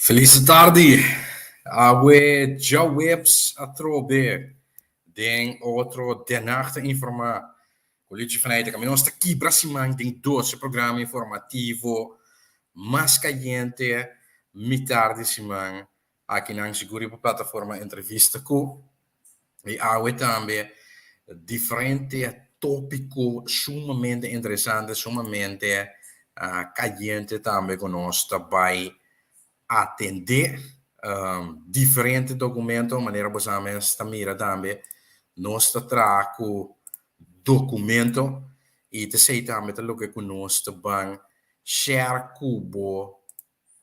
Felis tardi. Awe djaweps atrobe den otro Den Haag ta informa ku Lichi van Eyck. Nos ta kibra siman den dos e programa informativo mas kayente mitar di siman akinan sigur riba plataforma Entrevista Ku. I awe tambe diferente tópiko sumamente interesante, sumamente kayente tambe ku nos ta bai atendé. Diferente dokumento, manera bo sa mes ta mira tambe, nos ta traha ku dokumento i ta esei tambe ta loke ku nos ta ban share ku bo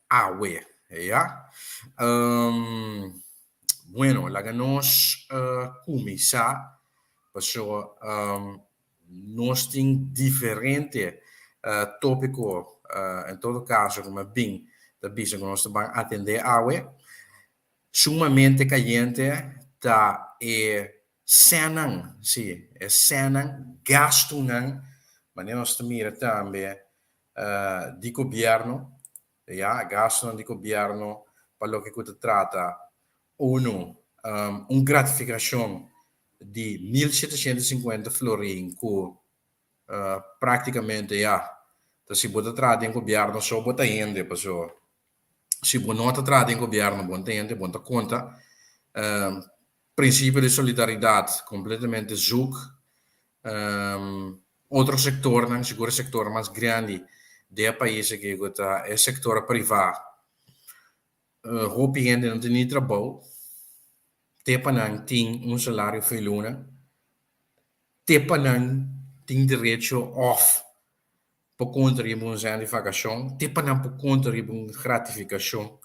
awe, ya. Bueno, laga nos kuminsá, pasobra nos tin diferente tópiko, en todo kaso ku mi a bin ta bisa ku nos ta ban atendé awe. Sumamente kayente ta e sènnan, sí, e sènnan, gastunan, manera nos ta mira tambe di gobièrnu, ya, gastunan di gobièrnu pa loke ku ta trata unu, un gratifikashon di 1750 florin ku praktikamente ya, ta si bo ta traha den gobièrnu so bo ta hende, pasobra si bo no ta traha den gobièrnu bo no ta hende, bo no ta konta. Prinsipio di solidaridat kompletamente zoek. Otro sektornan, sigur e sektor mas grandi den e pais aki ku ta e sektor privá, hopi hende no tin ni trabou, te pa nan tin un salario fin luna, te pa nan tin derecho òf por konta riba un sèn di vakashon, te pa nan por konta riba un gratifikashon,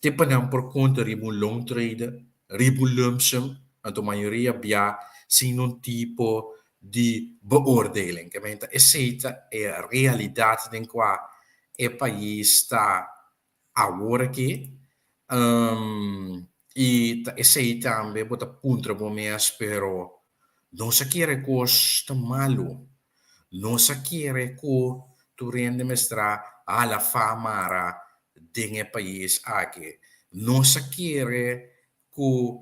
te pa nan por konta riba un loontrede, riba un lumpsum, anto mayoria bia sin un tipo di beoordeling. Ke menta esei ta e realidat den kua e pais ta awor aki, i ta esei tambe bo ta puntra bo mes, pero nos a kere kos ta malu, nos a kere ku tur hende mester a hala fa mara den e pais aki, nos a kere ku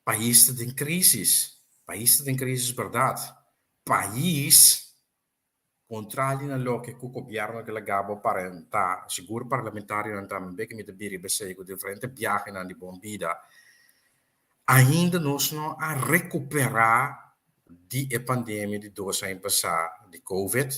pais ta den krisis, pais ta den krisis bèrdat, pais. Kontrali na loke ku gobièrnu ke laga bo parentá, sigur parlamentarionan tambe ke mi ta bira riba esei ku diferente biahenan di bon bida, ainda nos no a rekuperá di e pandemia di dos aña pasá di covid.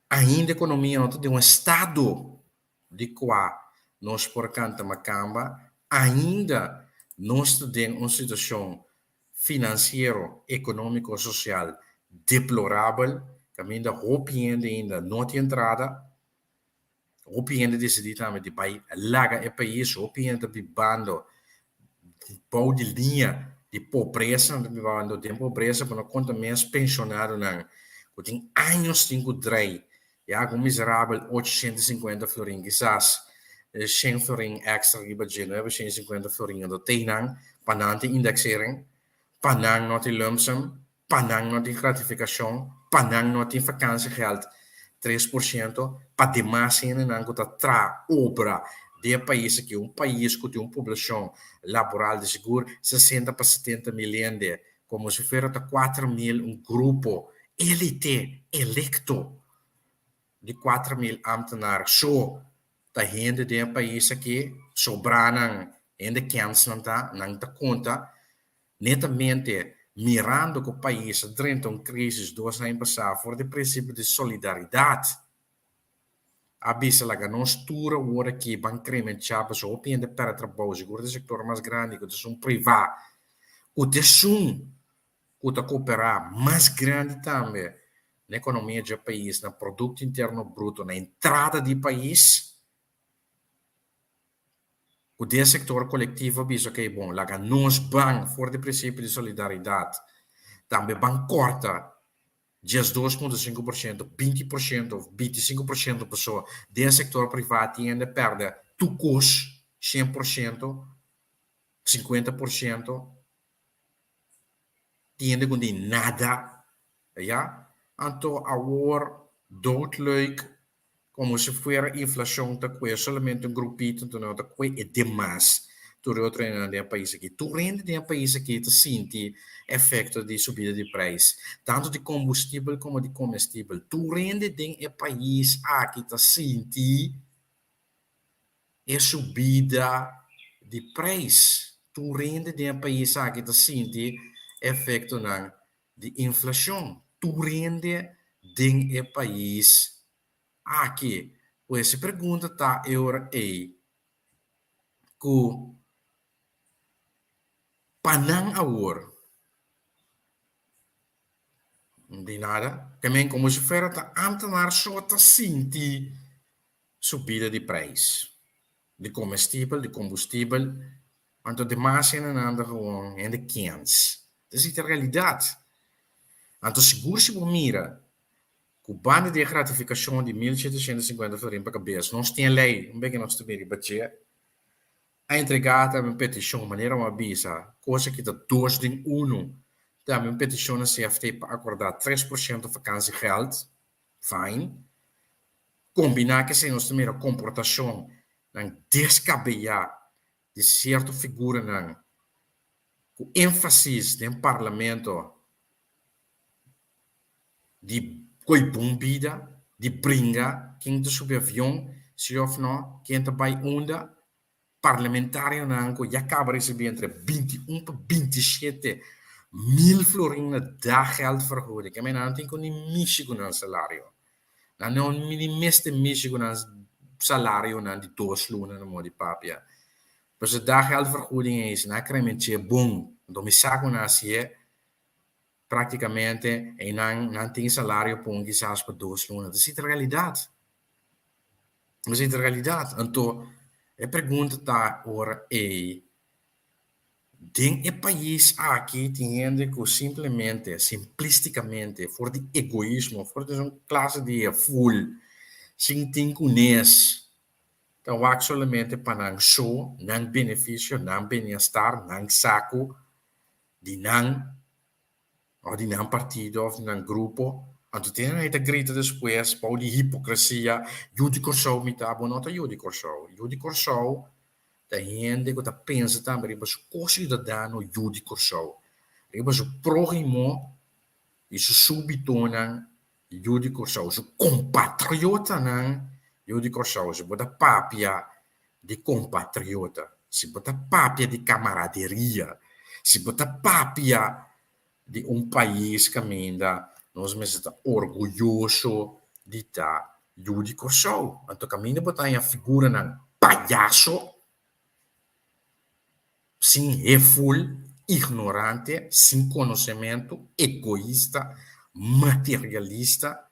Ainda ekonomia no ta den un estado di kua nos por kanta makamba, ainda nos ta den un situashon finansiero, ekonómiko, sosial deplorabel, kaminda hopi hende ainda no tin entrada, hopi hende disidí tambe di bai laga e pais, hopi hende ta bibando bou di liña di pobresa, nan ta bibando den pobresa, bo no konta mes penshonadonan ku tin años tin ku drei Ya ku miserabel 850 florin kisas 100 florin extra riba dje 950 florin anto tei nan pa nan tin indexering, pa nan no tin lump sum, pa nan no tin gratificacion, pa nan no tin vakantiegeld 3%, pa demas hendenan ku ta traha obra den e pais aki, un pais ku tin un poblacion laboral di sigur 60 pa 70 mil hende Como si fuera ta 4000 un grupo elite, electo di 4000 ambtenaar so ta hende den e pais aki, sobranan hende kensnan ta, nan ta conta netamente mirando cu pais a drenta un crisis dos aña pasa for di principio di solidaridad. A bisa laga nos tur awor aki ban kremenchá pasobra hopi hende pèrdè trabou, sigur den sektor mas grandi ku ta esun privá, ku ta esun ku ta koperá mas grandi tambe na ekonomia dje pais, na produkto interno bruto, na entrada di pais, ku den sektor kolektivo a bisa okey bon laga nos ban for di prinsipio di solidaridat tambe ban kòrta 12,5%, 20% of 25% paso den sector priva tin hende perde tur cos 100%, 50%, tin hende cu no tin nada, ya. Anto awor doodleuk. Komo si fuera inflashon ta kue solamente un grupito, anto no ta kue e demas tur e otro hendenan den e pais aki. Tur hende den e pais aki ta sinti efekto di subida di preis, tantu di kombustibel komo di komestibel. Tur hende den e pais aki ta sinti e subida di preis. Tur hende den e pais aki ta sinti efektonan di inflashon. Tur hende den e pais aki. Pues e pregunta ta e ora ei ku pa nan awor di nada, ke men komo si fuera ta ámtenar so ta sinti subida di preis di komestibel, di kombustibel, anto demas hendenan ta gewoon hende kens. Esei ta realidat. Anto sigur si bo mira Ku banda di e gratifikashon di 1750 florin pa kabes, nos tin e lei, un beke nos ta bin riba dje, a entregá tambe un petishon, manera bo a bisa, kosa ki ta dos den unu, tambe un petishon na CFT pa akordá 3% vakansiegeld, fine. Kombiná ku esei nos ta mira komportashonnan deskabeyá di sierto figuranan ku énfasis den parlamento di koi bon bida, di bringa ken ta subi avion, si of no, ken ta bai unda, parlamentarionan ku ya kaba risibí entre 21 pa 27 mil florin na daggeldvergoeding. Ke men nan no tin ku ni mishi ku nan salario. Nan no ni mester mishi ku nan salarionan di dos luna na moda di papia. Pasobra daggeldvergoeding ei si nan a kremench'é bon, anto mi sa ku nan hasié, Práktikamente einan nan tin salario pon kisas pa dos luna. Ta esei ta realidat. Esei ta realidat. Anto e pregunta ta ora ei, den e pais aki tin hende ku simplemente, simplístikamente, for di egoismo, for di un klase di heful, sin tin kunes, ta wak solamente pa nan so, nan benefisio, nan bienestar, nan saku, di nan of di nan partido of di nan grupo, anto tin nan ta grita despues bou di hipocresia, yu di Kòrsou mi ta, bo no ta yu di Kòrsou, yu di Kòrsou ta hende ku ta pensa tambe riba su ko-siudadano yu di Kòrsou, riba su próhimo i su súbitonan yu di Kòrsou, su kompatriotanan yu di Kòrsou, si bo ta papia di kompatriota, si bo ta papia di kamaraderia, si bo ta papia di un pais kaminda nos mester ta orguyoso di ta yu di Kòrsou. Anto kaminda bo ta haña figuranan payaso, sin heful, ignorante, sin konosementu, egoista, materialista,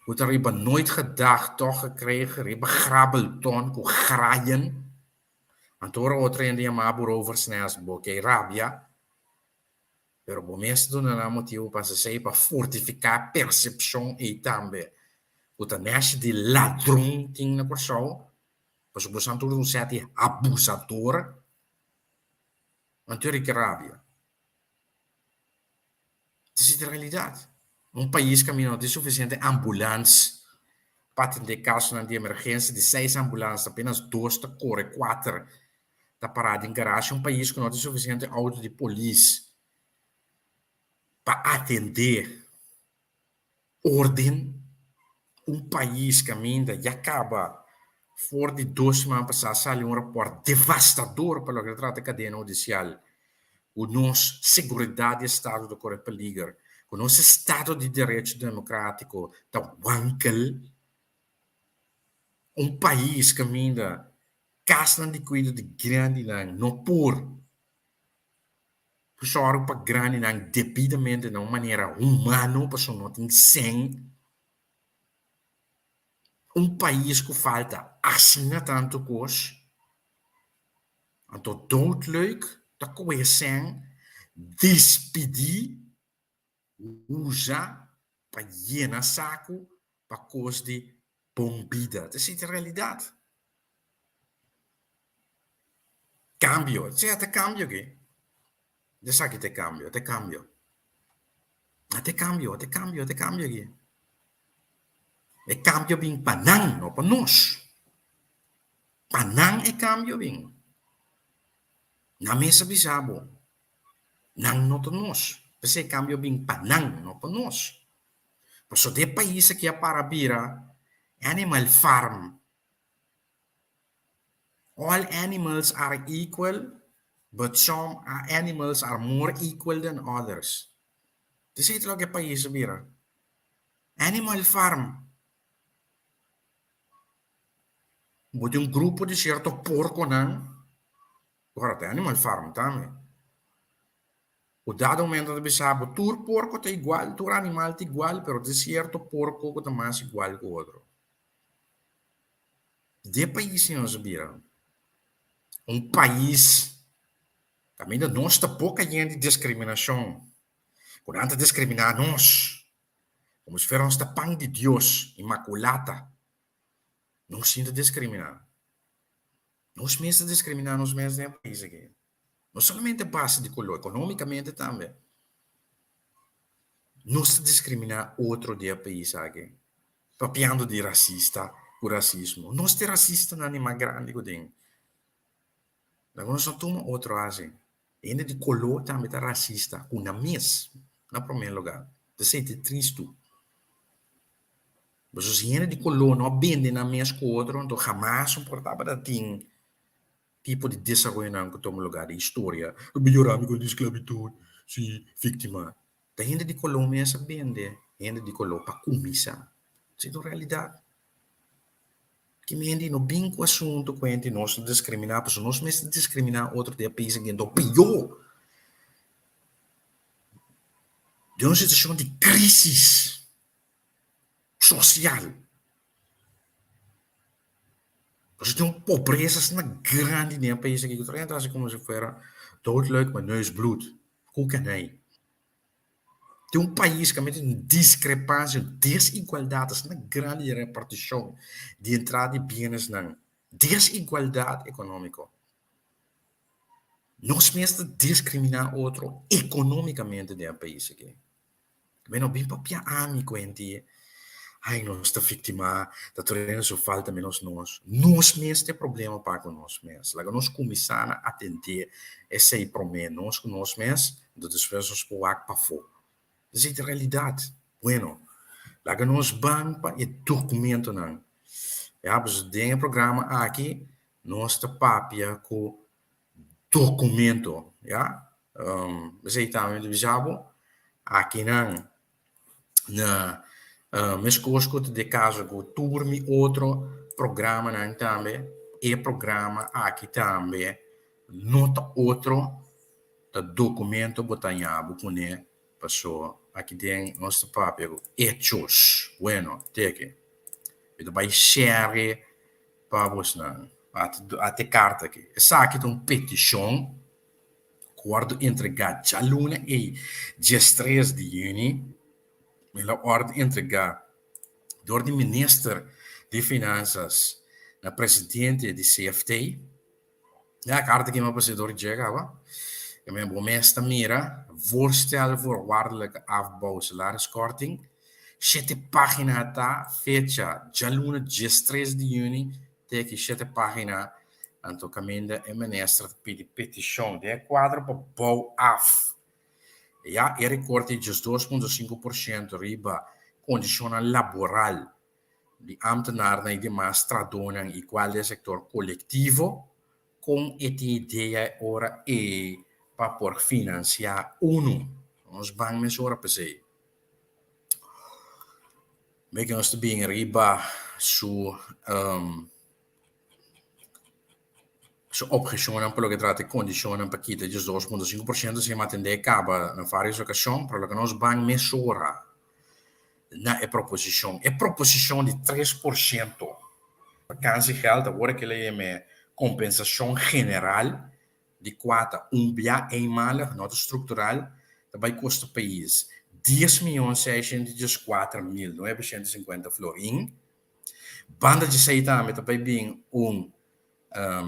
Ku ta riba nooit gedacht tòg gekregen riba grabbelton ku graien. Anto ora otro hende yama bo roversnest bo ke rabia, pero bo mes ta duna nan motibu pa hasi esei pa fortifiká persepshon ei tambe ku ta nèshi di ladron tin na Kòrsou, pasobra bo san tur un sèt di abusador. Anto ora ke rabia. Esei ta realidat. Un pais kaminda no tin sufisiente ambulans pa atendé kasonan di emergensia, di seis ambulans apenas dos ta kore, kuater ta pará den garashi. Un pais ku no tin sufisiente outo di polis pa atendé orden. Un pais kaminda ya kaba for di dos siman pasá sali un rapòrt devastador pa loke ta trata kadena hudisial ku nos seguridat di estado ta kore peliger, ku nos estado di derecho demokratiko ta wankel. Un pais kaminda kasnan di kuido di grandinan no por sòru pa grandinan debidamente na un manera humano pasobra no tin sèn. Un pais ku falta asina tantu kos, anto doodleuk ta kohe sèn dispidí usa pa yena saku pa kos di bon bida. Esei ta realidat. Kambio, sea ta kambio aki. Esaki ta e kambio, ta e kambio. A ta e kambio, a ta e kambio, a ta e kambio aki. E kambio a bin pa nan, no pa nos. Pa nan e kambio a bin. Nan mes a bisa bo, nan no ta nos. P'esei e kambio a bin pa nan, no pa nos. Pasobra e pais aki a para bira animal farm. All animals are equal, but some animals are more equal than others. Esei ta loke e pais a bira. Animal farm. Bo tin un grupo di sierto porkonan, ora ta animal farm tambe. Ku dado momento ta bisa bo tur porko ta igual, tur animal ta igual, pero tin sierto porko ku ta mas igual ku otro. Di e pais nos a bira un pais kaminda nos ta boka yen di diskriminashon, ku nan ta diskriminá nos komo si fuera nos ta pan di Dios, inmakulata. Nos sin ta diskriminá. Nos mes ta diskriminá nos mes den e pais aki. No solamente a base di koló, ekonómikamente tambe. Nos ta diskriminá otro di e pais aki, papiando di rasista ku rasismo. Nos ta e rasistanan di mas grandi ku tin. Laga nos no tuma otro hasi. Hende di koló tambe ta rasista ku nan mes na promé lugá. Ta sinti tristu. Pasobra si hende di koló no a bende nan mes ku otro, anto hamas un por tabata tin tipo di desaroyonan ku tuma lugá den historia. Lo mi yora mi kontra di sklabitut, si víktima. Ta hende di koló mes a bende hende di koló pa kuminsá. Esei ta un realidat. Ki hende no bin ku asuntu ku hende nos ta diskriminá pasobra nos mes ta diskriminá otro den e pais aki anto pió den un situashon di krísis sosial. Pasobra tin un pobresa asina grandi den e pais aki ku tur hende ta hasi komo si fuera doodleuk ma neusbloed. Koekenij. Tin un pais ku a mete un diskrepansia, un desigualdat asina grandi den repartishon di entrada di bienesnan. Desigualdat ekonómiko. Nos mes ta diskriminá otro ekonómikamente den e pais aki. Bueno, bin papia ami ku hende, ai nos ta viktima, ta tur hende su falta menos nos. Nos mes ta e problema pa ku nos mes. Laga nos kuminsá na atendé esei promé, nos ku nos mes, anto despues nos por wak pafó. Esei ta realidat. Bueno, laga nos ban pa e dokumentonan. Ya, pues den e programa aki nos ta papia ku documento ya esey tambe mi ta bisa bo akinan na meskos ku ta di kaso ku tur mi otro programanan tambe e programa aki tambe no ta otro ta documento bo ta haña bo kuné paso aki den nos ta papia ku hechos bueno teke mi ta bai share Pa bosnan, ata e karta aki. Esaki ta un petishon ku wòrdu entregá djaluna ei, diestres di yüni. El a wòrdu entregá dor di minister di Finansas na presidente di CFT. Ya, e karta aki mi a pas'é dor di dje kaba. E men bo mes ta mira, Voorstel voorwaardelijke afbouw salariskorting. Shete página ta fecha djaluna diestres di yüni te aki shete página anto kaminda e minister ta pidi petishon den e kuadro pa bou af ya e rekorte di 12.5% riba kondishonnan laboral di ámtenarnan i demas trahadónan i kual den sektor kolektivo kon e tin idea e ora ei pa por finansiá unu. Nos ban mesora p'esei. Meke nos ta bin riba su su obheshonnan pa loke trata e kondishonnan pa kita 12.5% si a atendé kaba na vários okashon, pero loke nos ban mesora na e proposishon. E proposishon di 3% vakansiegeld awor a kila yama kompensashon general di kua ta un bia eenmalig, no ta struktural, ta bai kosta pais dies mion seishent i dieskuater mil nuebeshent i sinkuenta florin. Banda di esei tambe ta bai bin un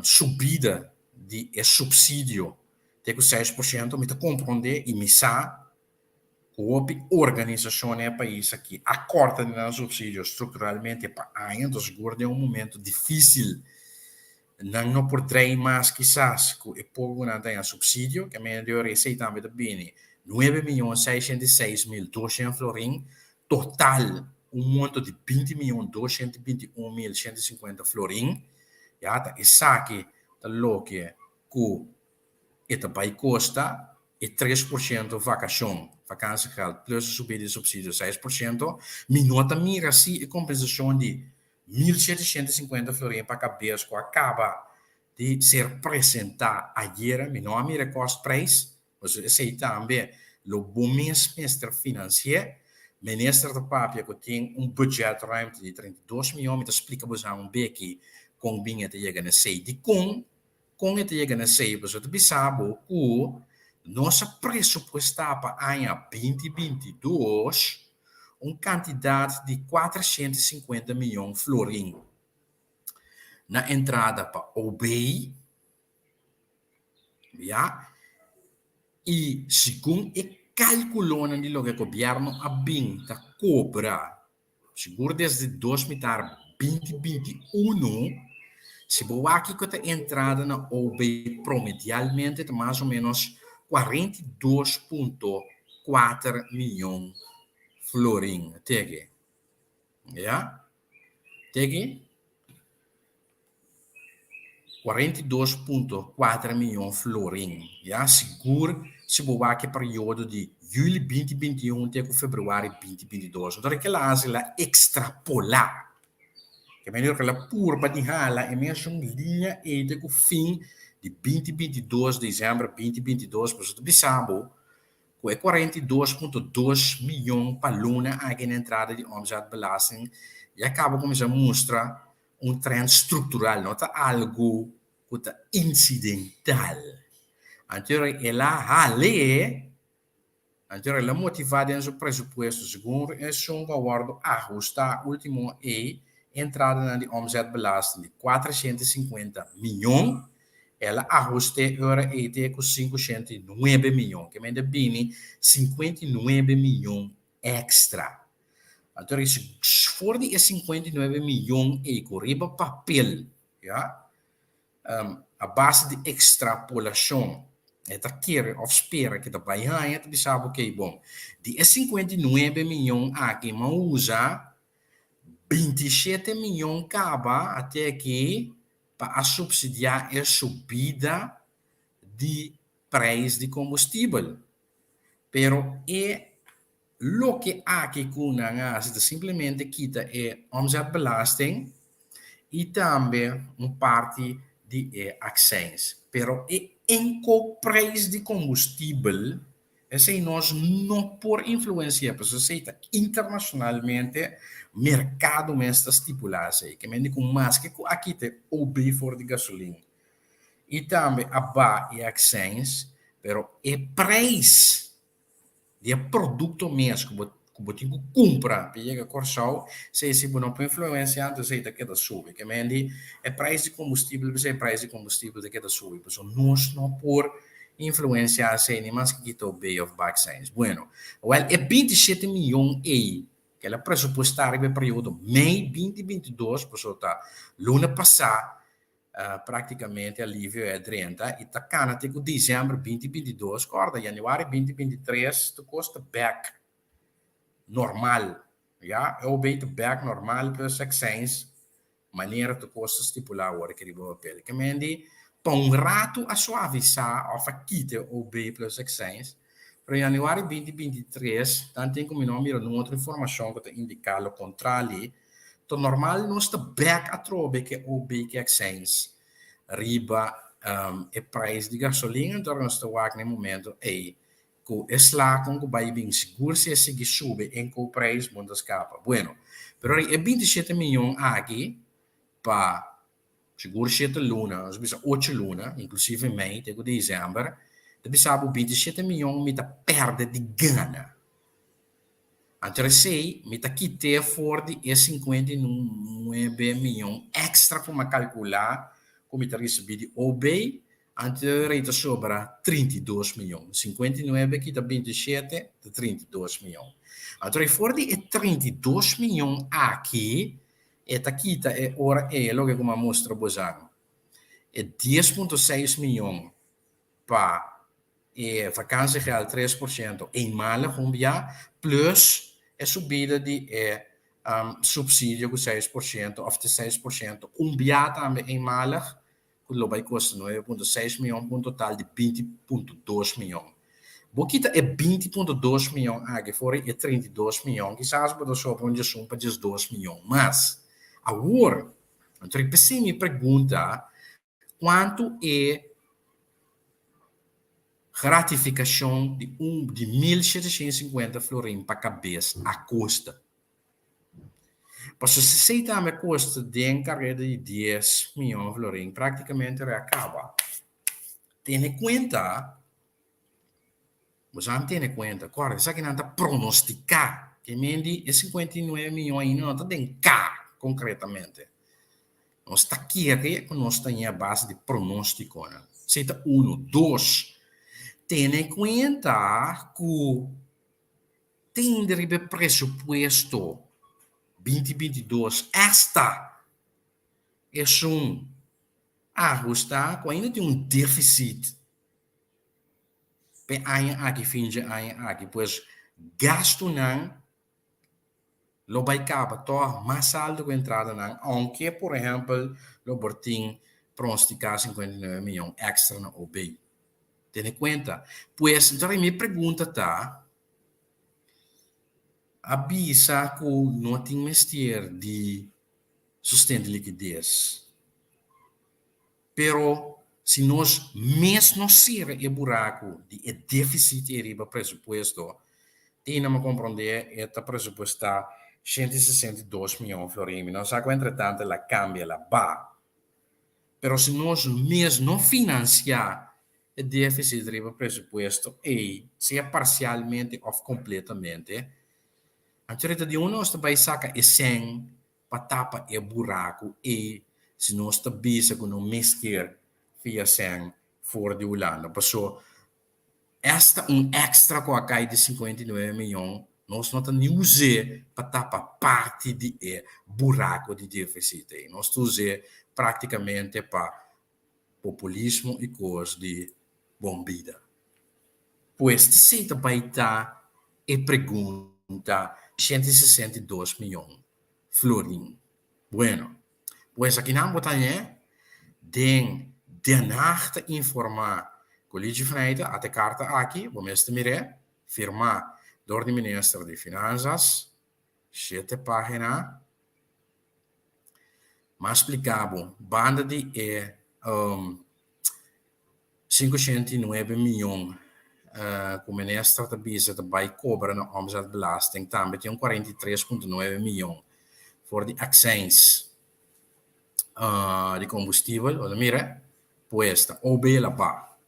subida di e supsidio te ku 6%. Mi ta komprondé i mi sa. Ku hopi organisashon den e pais aki a kòrta di nan supsidio strukturalmente pa aña, enton sigur den un momento difísil nan no por drei mas kisas ku e poko ku nan ta haña supsidio, ke mende di ora esei tambe ta bini nuebe miyon seishent i seis mil doshent florin, total un monto di binti miyon doshent i binti un mil shent i sinkuenta florin. Ya ta esaki ta loke ku e ta bai kosta e 3% vakashon, vakantiegeld, plus e subida di supsidio 6%, mi no ta mira si e kompensashon di 1750 florin pa kabes ku a kaba di ser presentá ayera, mi no a mira e kostprijs, pasobra esei tambe lo bo mes mester finansi'é. Minister ta papia ku tin un budgetruimte di 32 mion, mi ta splika boso un beki kon bin e ta yega na esei. Dikon Kon e ta yega na esei? Pasobra ta bisa bo ku nos a presupuestá pa aña 2022 un kantidat di 450 mion florin na entrada pa OB, ya, i segun e kalkulonan di loke gobièrnu a bin ta kobra Sigur desde dos mitar 2021, si bo wak kiko ta entrada na OB promedialmente ta mas o menos 42.4 miyon florin. Tege. Ya? Tege? 42.4 miyon florin. Ya, sigur si bo wak e periodo di juli 2021 te ku februari 2022. Enton e kila hasi la ekstrapolá. Ke manera ku la purba di hala e mesun liña ei te ku fin di 2022, desèmber 2022, pasobra ta bisa bo ku e 42.2 miyon pa luna aki na entrada di omzetbelasting ya kaba kuminsá mustra un trend struktural, no ta algu ku ta insidental. Anto el a hal'é, anto el a motivá den su presupuesto, segun esun ku a wòrdu ahustá último ei, entradanan di omzetbelasting di 450 mion, el a ahust'é e ora ei te ku 509 mion, ke mende bini 59 mion èkstra. Anto si for di e 59 miyon ei ku riba papel, ya, a base di ekstrapolashon e ta kere òf spera ke ta bai haña, ta bisa bo kei bon, di e 59 miyon aki mi a usa 27 miyon kaba ate aki pa a supsidiá e subida di preis di kombustibel. Pero e Loke aki ku nan a hasi ta simplemente kita e omzetbelasting i tambe un parti di e akseins. Pero e inkoopprijs di kombustibel, esei nos no por influensiá pasobra esei ta internashonalmente merkado mes ta stipulá esei. Ke mende ku maske ku a kita e OB for di gasolin i tambe a baha e akseins, pero e preis di e produkto mes ku bo ku bo tin ku kumpra pa yega Kòrsou, esei si bo no por influensiá anto esei ta keda subi. Ke men di e preis di kombustibel bisa e preis di kombustibel ta keda subi pasobra nos no por influensiá esei ni maske kita obey òf bak seins. Bueno, wèl e 27 mion ei ku el a presupuestá riba e periodo mei 2022, pasobra ta luna pasá Práktikamente alivio e a drenta i ta kana te ku desèmber 2022. Kòrda, yanüari 2023 tur kos ta bèk normal, ya. E OB ta bèk normal plus accijns manera tur kos ta stipulá awor aki riba papel. Ke men di pa un ratu a suavisá òf a kita e OB plus accijns, pero yanüari 2023 tanten ku mi no a mira nun otro informashon ku ta indiká lo kontrali. Ta normal nos ta bek atrobe ke OB ke accijns riba e prijs di gasolin, anto nos ta wak na e momento ey ku e sla kon ku bai bin sigur si e sigui sube inkoopprijs bo no ta skapa. Bueno, pero e 27 miyon aki pa sigur shete luna, nos bisa ocho luna, inklusive mei te ku december, ta bisa bo 27 miyon mi ta perde di gana. Anto esei mi ta kit'é for di e 59 miyon èkstra ku mi a kalkulá ku mi ta risibí di OB. Anto rei ta sobra 32 mion. 59 kita 27 ta 32 mion. Anto rei for di e 32 mion aki e ta kita e ora ei loke ku mi a mustra bosan e 10.6 mion pa e vakantiegeld 3% eenmalig un bia plus e subida di e subsidio ku 6% òf te 6% un bia tambe eenmalig ku lo bai kosta 9.6 mion pa un total di 20.2 mion. Bo kita e 20.2 mion aki for di e 32 mion, kisas bo ta sobra un diesun pa 12 mion mas. Awor, anto p'esei mi pregunta kuantu e gratifikashon di un di 1750 florin pa kabes a kosta. Pasobra si esei tambe kosta den kareda di 10 mion florin, praktikamente a kaba. Tene kuenta, bo sa tene kuenta, kòrda esakinan ta pronostiká, ke men di e 59 mion ainda no ta den ka konkretamente. Nos ta kere ku nos ta ña base di pronóstikonan. Esei ta uno. Dos, tene kuenta ku tin riba e presupuesto 2022 esta esun ahustá ku ainda tin un défisit p'e aña aki, fin dje aña aki. Pues gastunan lo bai kaba tòg mas altu ku entradanan, ounke por ehèmpel lo por tin pronostiká 59 mion èkstra na OB. Tene kuenta. Pues, entonces mi pregunta ta, a bisa ku no tin mester di sosten di likides, pero si nos mes no sera e buraku di e défisit ei riba presupuesto, tin mi komprondé e ta presupuestá 162 mion florin. Mi no sa ku entretantu el a kambia, el a baha. Pero si nos mes no finansiá e défisit riba presupuesto ei, sea parsialmente òf kompletamente, anto ta di unda nos ta bai saka e sèn pa tapa e buraku ei si nos ta bisa ku no mester fia sèn for di Hulanda? Paso esta un èkstra ku a kai di 59 mion nos no ta ni us'é pa tapa parti di e buraku di défisit ei. Nos ta us'é praktikamente pa populismo i kos di bon bida. Pues esei ta bai ta e pregunta 162 mion florin. Bueno, pues akinan bo ta hañ'é den Den Haag ta informá ku Lichi Frijta ata e karta aki, bo mester mir'é, firmá dor di minister di Finansas, shete página. M'a spliká bo, banda di e 509 mion ku minister ta bisa ta bai kobra na omzetbelasting, tambe tin un 43.9 mion for di akseins di kombustibel. Bo ta mira? Pues ta OB la ba.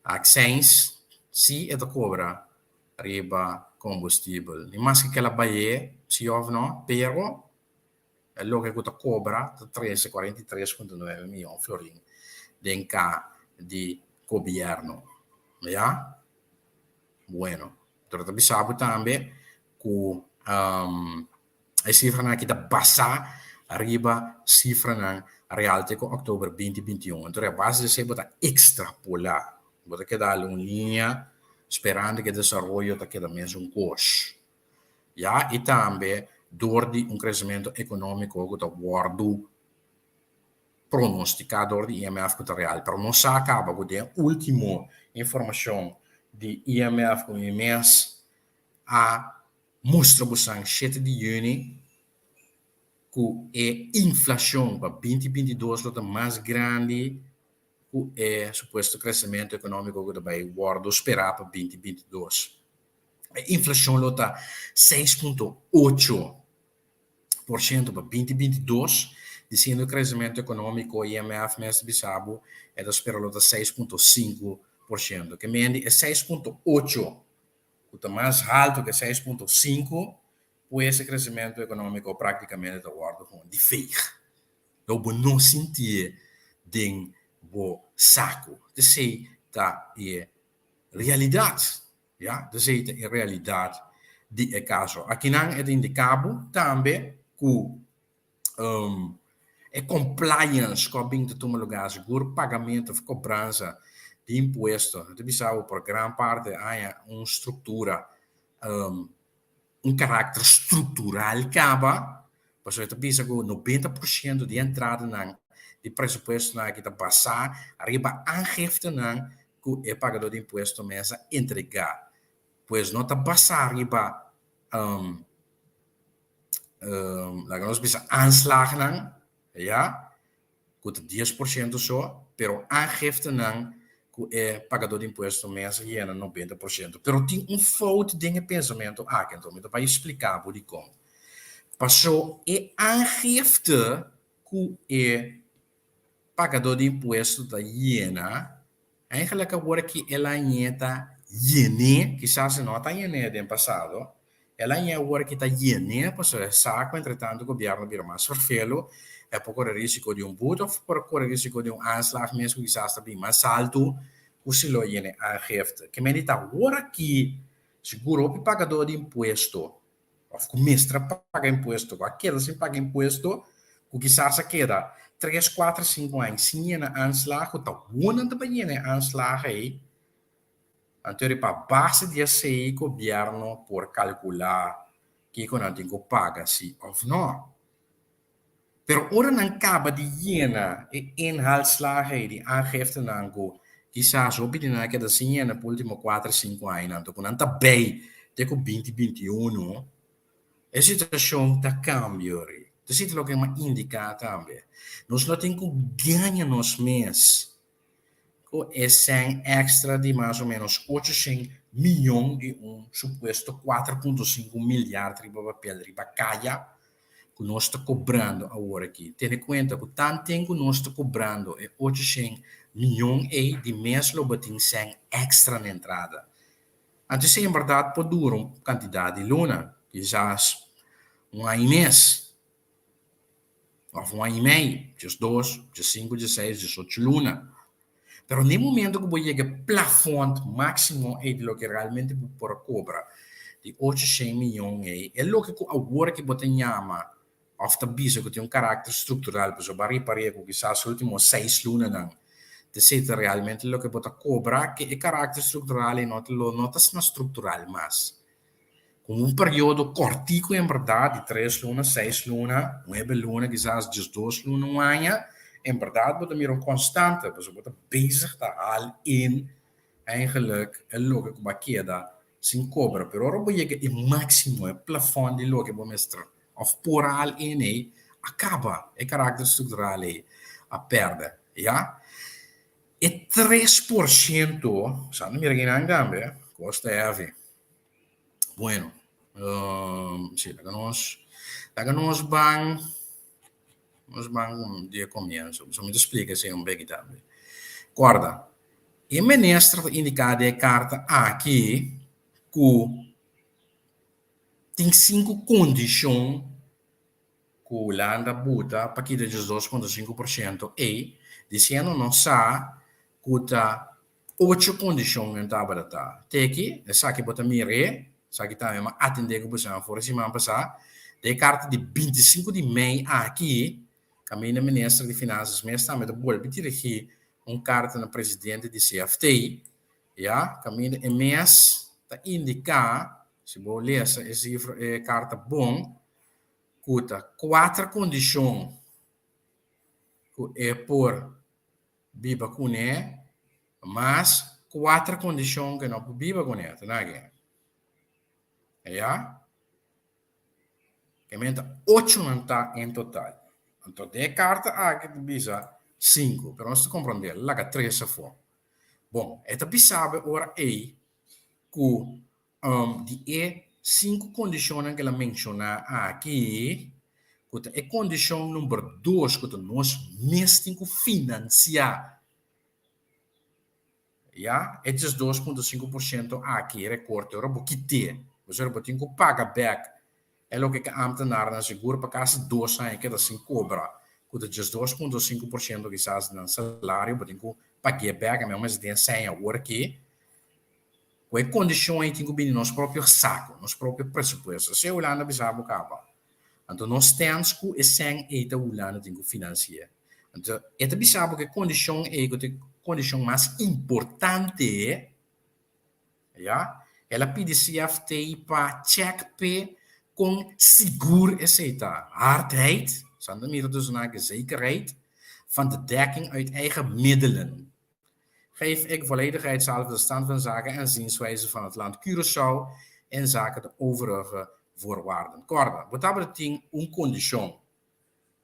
Akseins si e ta kobra riba kombustibel. Ni maske ke la bay'é si òf no, pero e loke ku ta kobra ta trese 43.9 mion florin den ka di gobièrnu. Ya? Bueno, pero ta bisa bo tambe ku e sifranan aki ta basá riba sifranan real te ku òktober 2021. Entonces a base di esei bo ta ekstrapolá. Bo ta keda algun liña sperando ku e desaroyo ta keda mesun kos. Ya, i tambe dor di un kresementu ekonómiko ku ta wòrdu pronostiká dor di IMF ku ta real. Pero nos sa kaba ku den último informashon di IMF ku mi mes a mustra bosan 7 di yüni ku e inflashon pa 2022 lo ta mas grandi ku e supuesto kresementu ekonómiko ku ta bai wòrdu sperá pa 2022. E inflashon lo ta 6.8% pa 2022, disiendo e kresementu ekonómiko IMF mes ta bisa bo e ta spera lo ta 6.5%. Ke men di e 6.8 ku ta mas haltu ku e 6.5, pues e kresementu ekonómiko praktikamente ta wòrdu gewoon di veeg. Lo bo no sintié den bo. saku. Esei ta e realidat. Ya, esei ta e realidat di e kaso. Akinan e ta indiká bo tambe ku e compliance ku a bin ta tuma lugá sigur pagamentu òf kobransa di impuesto. Ta bisa bo por gran parte haña un struktura un karakter struktural kaba, pasobra e ta bisa ku 90% di entradanan di presupuestonan aki ta basá riba aangiftenan ku e pagadó di impuesto mes a entregá. Pues no ta basá riba laga nos bisa aanslagnan, ya, ku ta 10% so, pero aangiftenan ku e pagadó di impuesto mes a yena 90%. Pero tin un fout den e pensamentu aki, anto mi ta bai splika bo dikon. Paso e aangifte ku e pagadó di impuesto ta yena, Eigenlijk awor aki el a ñe ta yen'é, kisas e no ta yen'é den pasado, el a ñe awor aki ta yen'é pasobra e sa ku entretantu gobièrnu a bira mas ferfelu, e por kore risiko di un but òf por kore risiko di un aanslag mes ku kisas ta bin mas altu ku si lo yene aangifte. Ke mende ta awor aki sigur hopi pagadó di impuesto òf ku mester a paga impuesto, ku a keda sin paga impuesto, ku kisas a keda tres, kuater, sinku aña sin yena aanslag, ku ta wou nan ta bai yena e aanslag ei, anto riba base di esei gobièrnu por kalkulá kiko nan tin ku paga si òf nò. Pero ora nan kaba di yena e inhaalslag ei di aangiftenan ku kisas hopi di nan a keda sin yena pa ultimo kuater, sinku añanan, anto ku nan ta bei te ku 2021, e situashon ta kambia ori. Ta esei ta loke mi a indiká tambe. Nos no tin ku gaña nos mes ku e sèn èkstra di mas o ménos 800 mion di un supuesto 4.5 milyard riba papel riba kaya ku nos ta kobrando awor aki. Tene kuenta ku tanten ku nos ta kobrando e 800 mion ei di mes lo bo tin sèn èkstra na entrada. Anto esei en bèrdat por dura un kantidat di luna, kisas un aña i mes òf un aña i mei, 12, 15, 16, 18 luna. Pero na e momento ku bo yega e plafond máksimo ei di loke realmente bo por a kobra, di 800 mion ei, e loke ku awor ku bo ta yama òf ta bisa ku tin un karakter struktural, pasobra bo a ripar'é ku kisas último seis lunanan ta esei ta realmente loke bo ta kobra, ke e karakter struktural ei no ta lo no ta asina struktural mas. Ku un periodo kòrtiku en bèrdat di tres luna, seis luna, nuebe luna, kisas 12 luna, un aña, en bèrdat bo ta mira un konstante, pasobra bo ta bezig ta hal in eigenlijk e loke ku bo a keda sin kobra. Pero ora bo yega e máksimo, e plafòn di loke bo mester òf por a hal in ei, a kaba, e karakter struktural ei a pèrdè, ya. E 3%, sa no mira kinan tambe, kos ta heavy. Bueno, sí, laga nos ban di e comienzo. So mi ta splika esei un beki tambe. Korda, e minister ta indiká den e karta aki ku tin sinku kondishon ku Hulanda buta pa kita 12.5% ei, disiendo nos sa ku ta ocho kondishon nan tabata ta. Teki, esaki bo ta mir'é, esaki tambe mi a atendé ku boso for e siman pasá, den e karta di 25 di mei aki, kaminda minister di Finansas mes tambe ta bolbe dirigí un karta na presidente di CFT, ya, kaminda e mes ta indiká, si bo lesa e sifra, e karta bon, ku ta kuater kondishon ku e por biba kuné, mas kuater kondishon ku e no por biba kuné. Ta naki? Ya? Ke men ta ocho nan ta en total. Anto den e karta aki ta bisa sinku, pero nos ta komprondé, laga tres afó. Bon, e ta bisa bo e ora ei ku di e sinku kondishonnan ku el a menshoná aki, ku ta e kondishon number dos ku ta nos mes tin ku finansiá, ya, e 12.5% aki, e rekorte, ora bo kit'é, pasobra bo tin ku paga bèk e loke ku ámtenarnan sigur pa kasi 2 aña keda sin kobra, ku ta 12.5% kisas di nan salario, bo tin ku. pag'é bèk, ami mester tin e sèn awor aki. Ku e kondishon ei tin ku bini nos propio saku, nos propio presupuesto. Esei Hulanda a bisa bo kaba. Anto nos stèns ku e sèn ei ta Hulanda tin ku finansi'é. Anto e ta bisa bo ku e kondishon ei ku ta e kondishon mas importante, ya, el a pidi CFT pa chèk p'e kon sigur esei ta. Hardheid, sa nan ta mira tussen haakjes zekerheid, van de dekking uit eigen middelen. Geef ik volledigheidshalve de stand van zaken en zienswijze van het land Curaçao inzake de overige voorwaarden. Kòrda, bo tabata tin un kondishon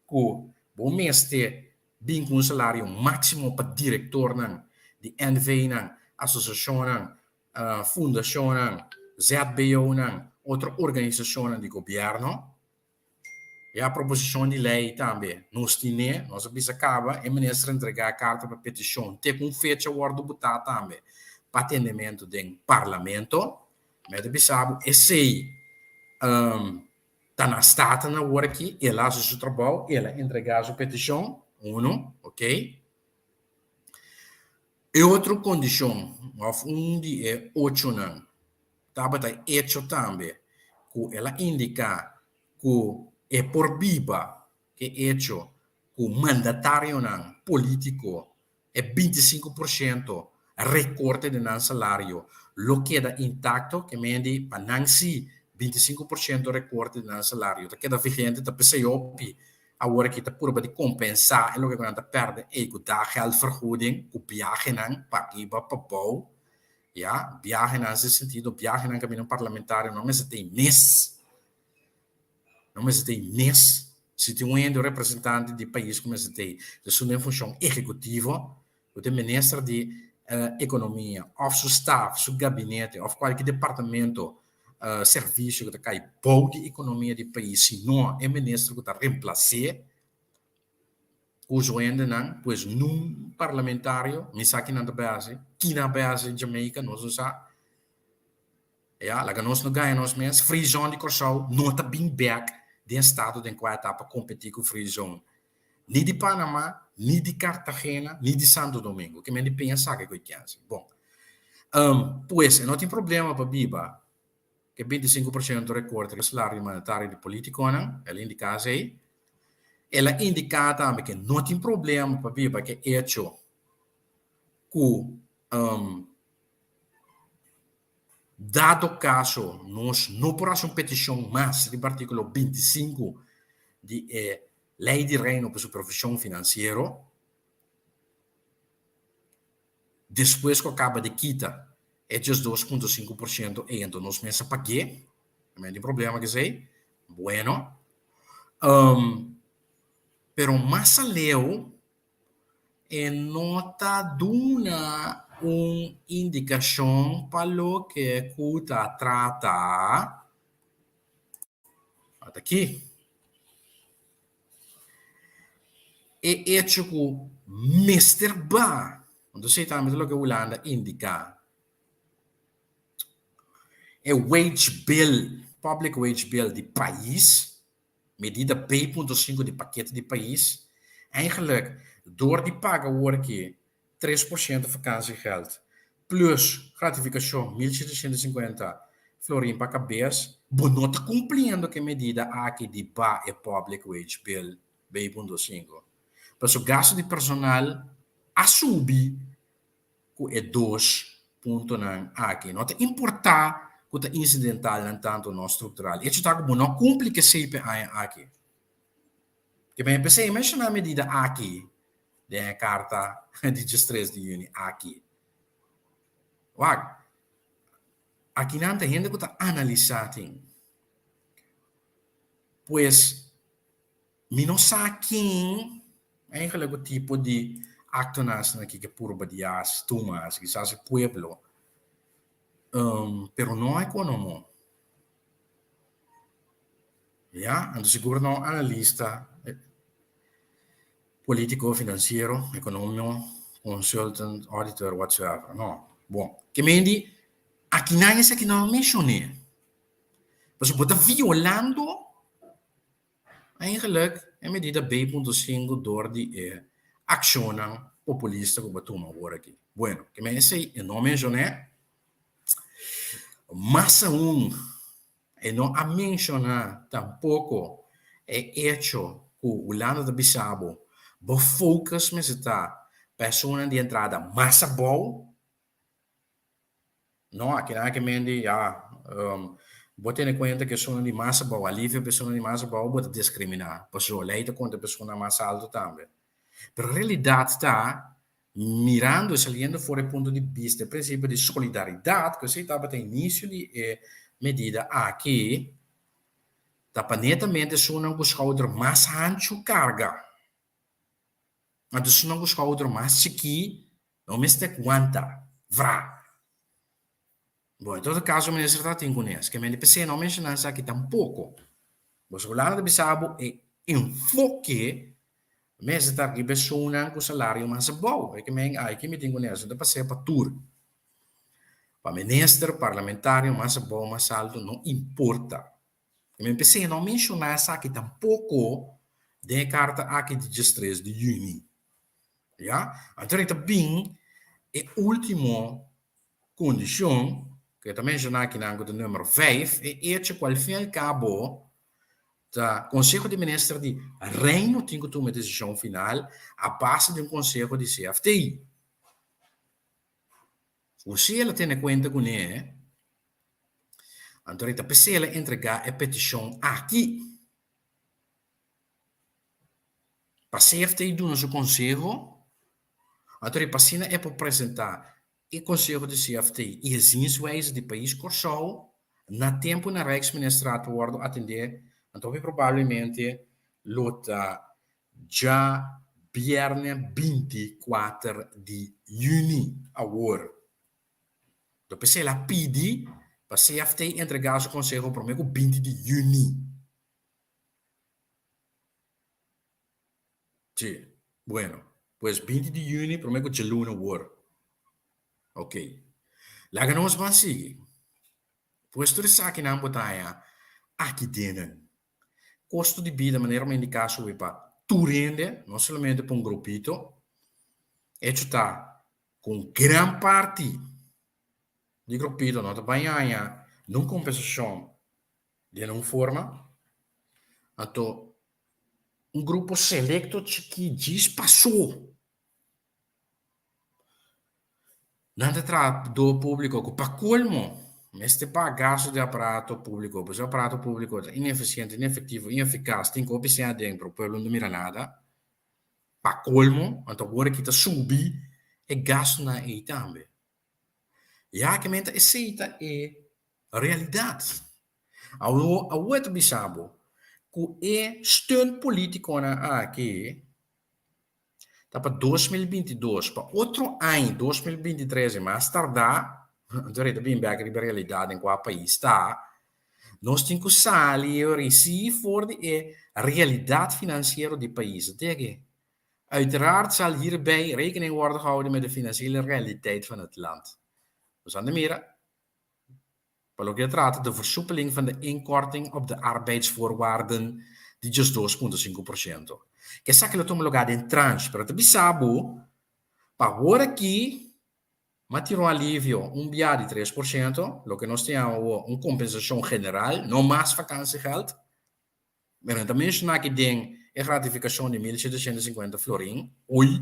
ku bo mester bin ku un salario máksimo pa direktornan di NV-nan, asosiashonnan, fundashonnan, ZBO-nan, otro organisashonnan di gobièrnu. E proposishon di lei tambe nos tine, nos a bisa kaba, e minister a entregá e karta pa petishon te ku un fecha wòrdu butá tambe pa atendementu den parlamento. Mi ta bisa bo esei ta na Staten awor aki, el a hasi su trabou, el a entregá su petishon, unu, okey. E otro kondishon òf un di e ochonan tabata echo tambe ku el a indiká ku e por biba ku e echo ku mandatarionan polítiko e 25% rekorte di nan salario lo keda intakto, ke mende pa nan si 25% rekorte di nan salario ta keda vigente, ta p'esei hopi awor aki ta purba di kompensá e loke ku nan ta pèrdè ei ku daggeldvergoeding, ku biahenan pa riba pa bou. Ya, biahenan den sentido biahenan kaminda un parlamentario no mester ta ei mes. No mester ta ei mes. Si tin un hende, un representante di pais ku mester ta ei, ta esun den funshon ehekutivo, ku ta e minister di ekonomia òf su staf, su gabinete òf kualke departamento, servisio ku ta kai bou di ekonomia di pais, si no e minister ku ta remplas'é. Uso hendenan, pues nun parlamentario, mi sa kinan ta bay haci, kina a bay haci Jamaica, nos no sa. Ya, laga nos no gaña nos mes, Free Zone di Kòrsou no ta bin bek den estado den kua e ta pa kompetí ku Free Zone ni di Panama, ni di Cartagena, ni di Santo Domingo. Ke men di peña saka ku e kense. Bon, pues e no tin problema pa biba e 25% rekorte riba salario monetario di politikonan, el a indiká esei. El a indiká tambe ke no tin problema pabia pa ke echo ku dado kaso nos no por hasi un petishon mas riba artíkulo 25 di e Lei di Reino pa Supervishon Finansiero. Despues ku a kaba di kita e 12.5% ei anto nos mes a pag'é. No tin problema ku esei. Bueno. Pero mas aleu e no ta duna un indikashon pa loke ku ta trata. Ata aki. E echo ku mester ba, anto esei tambe ta loke Hulanda indiká. E wage bill, public wage bill di pais, medida B.5 di pakete di pais, eigenlijk dor di paga awor aki 3% vakantiegeld plus gratificacion 1750 florin pa cabes, bo no ta cumpliendo cu e medida aki di ba e public wage bill B.5. Pasobra gasto di personal a subi cu e dos puntonan aki. No ta importa cu ta incidental nan tanto no structural. Hecho ta cu bo no cumpli cu esey p'e aña aki. Ke men p'esey menciona medida aki den e karta di 13 di yüni aki. Wak, akinan ta hende ku ta analisá tin. Pues, mi no sa ken eigenlijk ku tipo di aktonan asina aki ke purba di hasi, tuma hasi, kisas e pueblo, pero no ekonomo. Ya, anto sigur no analista. Politico, financiero, economio, consultant, auditor, whatsoever. No. Bon, ke men di, akinan esaki no a mencion'é. Pasobra bo ta violando eigenlijk e medida B.5 dor di e akshonnan populista ku bo a tuma awor aki. Bueno, ke men esei e no menshoné. Mas aun, e no a menshoná tampoko e echo ku Hulanda ta bisa bo, bo focus mester ta pa esunnan di entrada mas abou. No, akinan ke men di, ya, bo tene kuenta ku esunnan di mas abou, alivio pa esunnan di mas abou, bo ta diskriminá. Pasobra lei ta konta pa esunnan mas alto tambe. Pero realidat ta, mirando i saliendo for e punto di bista e prinsipio di solidaridat, ku esei tabata inisio di e medida aki, ta pa netamente esunnan ku skouder mas hanchu karga. Anto esunnan ku skouder mas chikí no mester wanta vra. Bon, en todo kaso minister ta tin kunes. Ke men di p'esei no menshoná esaki tampoko. Boso Hulanda ta bisa bo e enfoke mester ta riba esunnan ku salario mas abou. E ke men ai ke mi tin kunes no ta pas'é pa tur. Pa minister, parlamentario mas abou, mas alto no importa. Ke men p'esei no menshoná esaki tampoko den e karta aki di diestres di yüni. Ya? Anto ta bin e ultimo Kondishon, ku e ta menshoná akinan ku ta numero vijf, e echo ku al fin al kabo ta Konseho di Minister di Reino tin ku tuma e desishon final a base di un konseho di CFT. Ku si el a tene kuenta kuné, anto e ta p'esei el a entregá e petishon aki. Pa CFT duna su konseho, anto e pa asina e por presentá E konseho di CFT i e zienswijze di pais Kòrsou na tempu na Rijksministerraad por wòrdu atendé, anto hopi probablemente lo ta djabièrnè 24 di yüni awor. Lo p'esei el a pidi pa CFT entregá su konseho promé ku 20 di yüni. Sí, bueno, pues 20 di juni prome ku djaluna wor. Ok. Laga nos ban sigui. Pues tur esakinan bo ta haña aki denen. Kosto di bida manera mi a indiká subi pa tur hende, no solamente pa un grupito. Hecho ta ku un gran parti di grupito no ta bai haña nun kompensashon den un forma. Anto Un grupo selecto chikí djis pasó. Nan ta trahadó públiko ku pa kolmo mester paga gastu di aparato públiko, pasobra aparato públiko ta inefisiente, inefektivo, inefikas, tin ku hopi sèn aden pero pueblo no ta mira nada. Pa kolmo, anto awor aki ta subi e gastunan ei tambe. Ya ke menta esei ta e realidat. Awor awor ta bisa bo ku e steun politikonan aki ta pa 2022, pa otro aña 2023 i mas tardá, anto ta bin bek riba e realidat den kua pais ta, nos tin ku sali e risi for di e realidat finansiero di pais. Dege, Uiteraard zal hierbij rekening worden gehouden met de financiële realiteit van het land. Nos a mira, pa loke ta trata de versoepeling van de inkorting op de arbeidsvoorwaarden di 12,5%. Esaki lo tuma lugar den tranche, pero ta bisa bo, pa awor aki, m'a tira un alivio un bia di 3%, loke nos ta yama awor un kompensashon general, no mas vakantiegeld. Pero nan ta menshoná aki den e gratifikashon di 1750 florin, ui,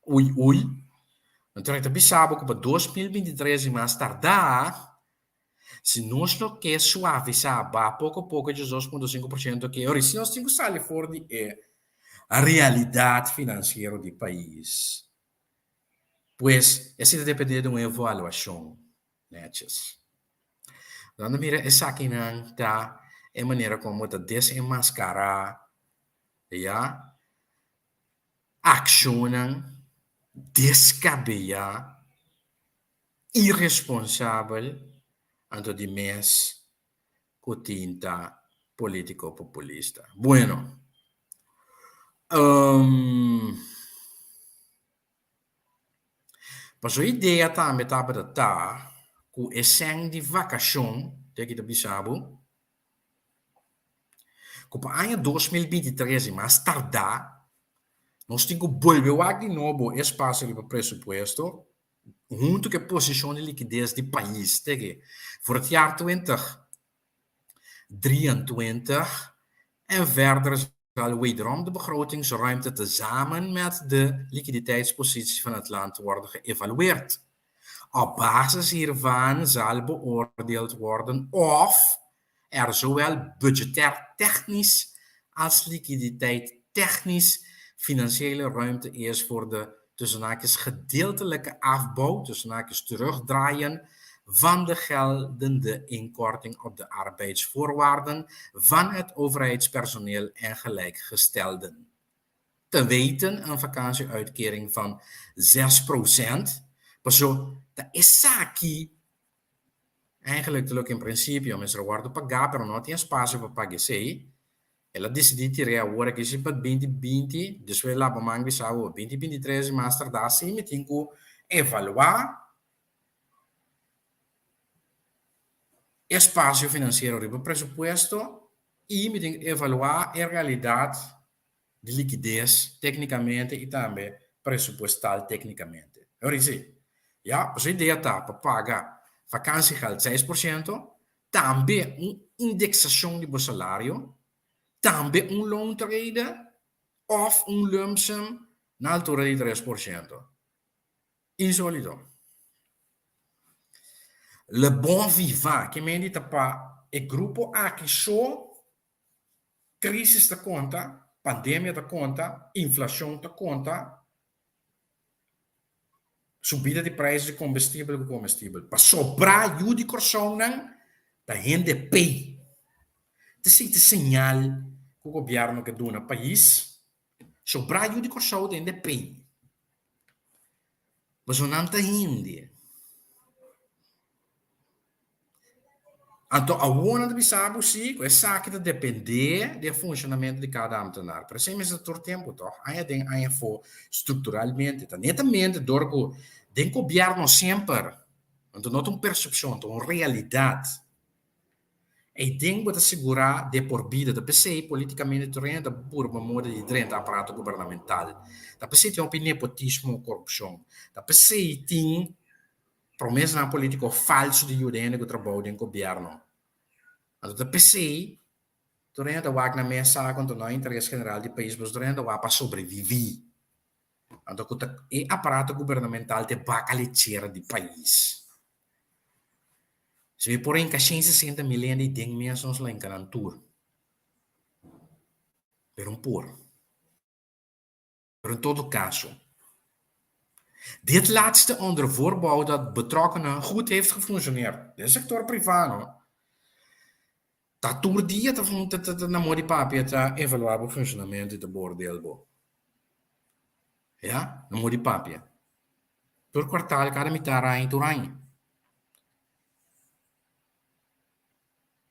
ui, ui. Anto nan ta bisa bo ku pa 2023 i mas tardá, si nos lo ke suavisá ba poko poko e 12.5% ke ora, si nos tin ku sali for di e realidat finansiero di pais. Pues, esei ta dependé di un evaluashon. Netjes. Nan ta mira esakinan ta e manera como ta desenmascara ya accionnan descabeya, irresponsabel anto di mes cu tin ta politico populista. Bueno, um. Pasobra e idea tambe tabata ta ku e sèn di vakashon, te aki ta bisa bo, ku pa aña 2023 i mas tardá. Nos tin ku bolbe wak di nobo e espasio riba presupuesto huntu ku e posishon di likides di pais te ke voor het jaar 2023 en verder zal wederom de begrotingsruimte tezamen met de liquiditeitspositie van het land worden geëvalueerd. Op basis hiervan zal beoordeeld worden of er zowel budgettair technisch als liquiditeit technisch financiële ruimte is voor de tussen haakjes gedeeltelijke afbouw, tussen haakjes terugdraaien, van de geldende inkorting op de arbeidsvoorwaarden van het overheidspersoneel en gelijkgestelden. Te weten een vakantieuitkering van 6%. Paso ta esaki eigenlijk ta loke en principio mester wordo paga pero no tin espacio pa paga esey. El a disidí tir'é awor aki si pa binti binti, despues laba man bisa awor binti bintitres i mas tardá si mi tin ku evaluá e spasio finansiero riba presupuesto i mi tin ku evaluá e realidat di likides téknikamente i tambe presupuestal téknikamente. Ora si, ya, pasobra e idea ta pa paga vakansiegeld seis por siento, tambe un indeksashon di bo salario, tambe un loontrede òf un lumpsum na altura di 3%. Insólito. Le bon vivant, ke men di ta pa e grupo aki so krisis ta konta, pandemia ta konta, inflashon ta konta, Subida di prijs di kombestibel ku komestibel. Pasobra yu di Kòrsounan ta hende pei. Ta esei ta señal ku gobièrnu ke duna pais. Sobra yu di Kòrsou ta hende pei. Pasobra nan ta hende. Anto awor nan ta bisa bo si ku esaki ta dependé di e funshonamentu di kada ámtenar. Pero esei mester ta tur tempu tòg, aña aden aña afó, strukturalmente. Ta netamente dor ku den gobièrnu semper, anto no ta un persepshon, ta un realidat. Eiden bo ta sigurá de por bida. Ta p'esei polítikamente tur hende ta purba moda di drenta aparato gubernamental. Ta p'esei tin hopi nepotismo, korupshon. Ta p'esei tin Promesanan politico falso di yuda hende cu trabou den gobierno. Anto ta pesey tur hende ta wak nan mes sa cu no interes general di pais pasobra tur hende ta wak pa sobrevivi. Anto cu ta e aparato gubernamental ta e baca lechera di pais. Si mi por hinca 160 mil hende den mes nos lo hinca nan tur. Pero un por. Pero en todo caso, dit laatste onder voorbouw dat betrokkenen goed heeft gefunctioneerd. Den sector priva no. Ta tur dia ta ta na moda di papia ta evalua bo funcionamento y ta beoordeel bo. Ya, na moda di papia. Tur kwartaal, kada mitar aña, tur aña.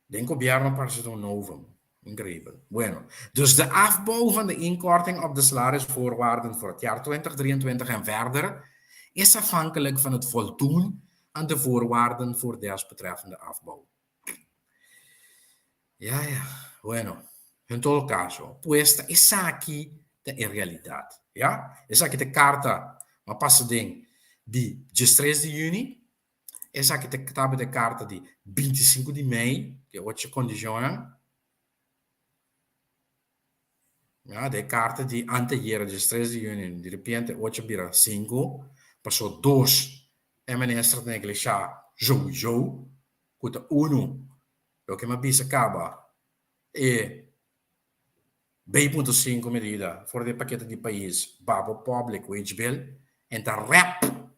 Den gobierno parce ta un novum. Increibel. Bueno, dus de afbouw van de inkorting op de salarisvoorwaarden voor het jaar 2023 en verder is afhankelijk van het voldoen aan de voorwaarden voor desbetreffende afbouw. Ja, ja. Bueno, en todo caso, pues ta esaki ta e realidad. Ja? Esaki ta e carta ma pasa den di diestres di juni. Esaki ta tabata e karta di bintisinku di mei, ku e ocho kondishonnan. Ya, de karta di anteayer, diestres di yüni, di repente ocho bira sinku, paso dos e minister ta neglishá souiso, ku ta unu, loke mi a bisa kaba, e Bei punto sinku medida for di e pakete di pais Babo Public Wage Bill en ta rep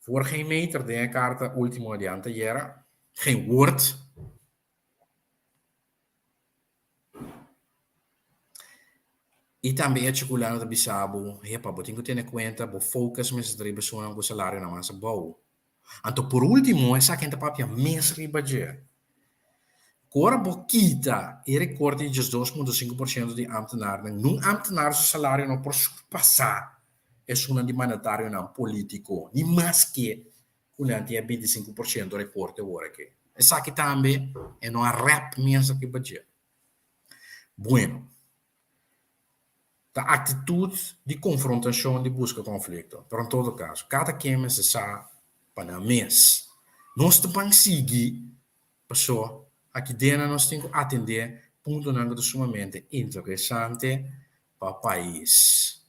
voor geen meter den e karta ultimo di anteayera, geen woord. I tambe echo ku Lano ta bisa bo, hepa, bo tin ku tene kuenta bo focus mester ta riba esunnan ku salarionan mas abou. Anto por ultimo esaki ta papia mes riba dje. Ku ora bo kita e rekorte di 12.5% di ambtenarnan, nun ambtenar su salario no por surpasá esunnan di mandatarionan polítiko, ni maske ku nan tin e 25% rekorte awor aki. Esaki tambe e no a rèp mes riba dje. Bueno. Ta aktitut di konfrontashon di buska konflikto. Pero en todo kaso, kada ken mester sa pa nan mes. Nos ta ban sigui paso aki dena nos tin ku atendé puntonan ku ta sumamente interesante pa pais.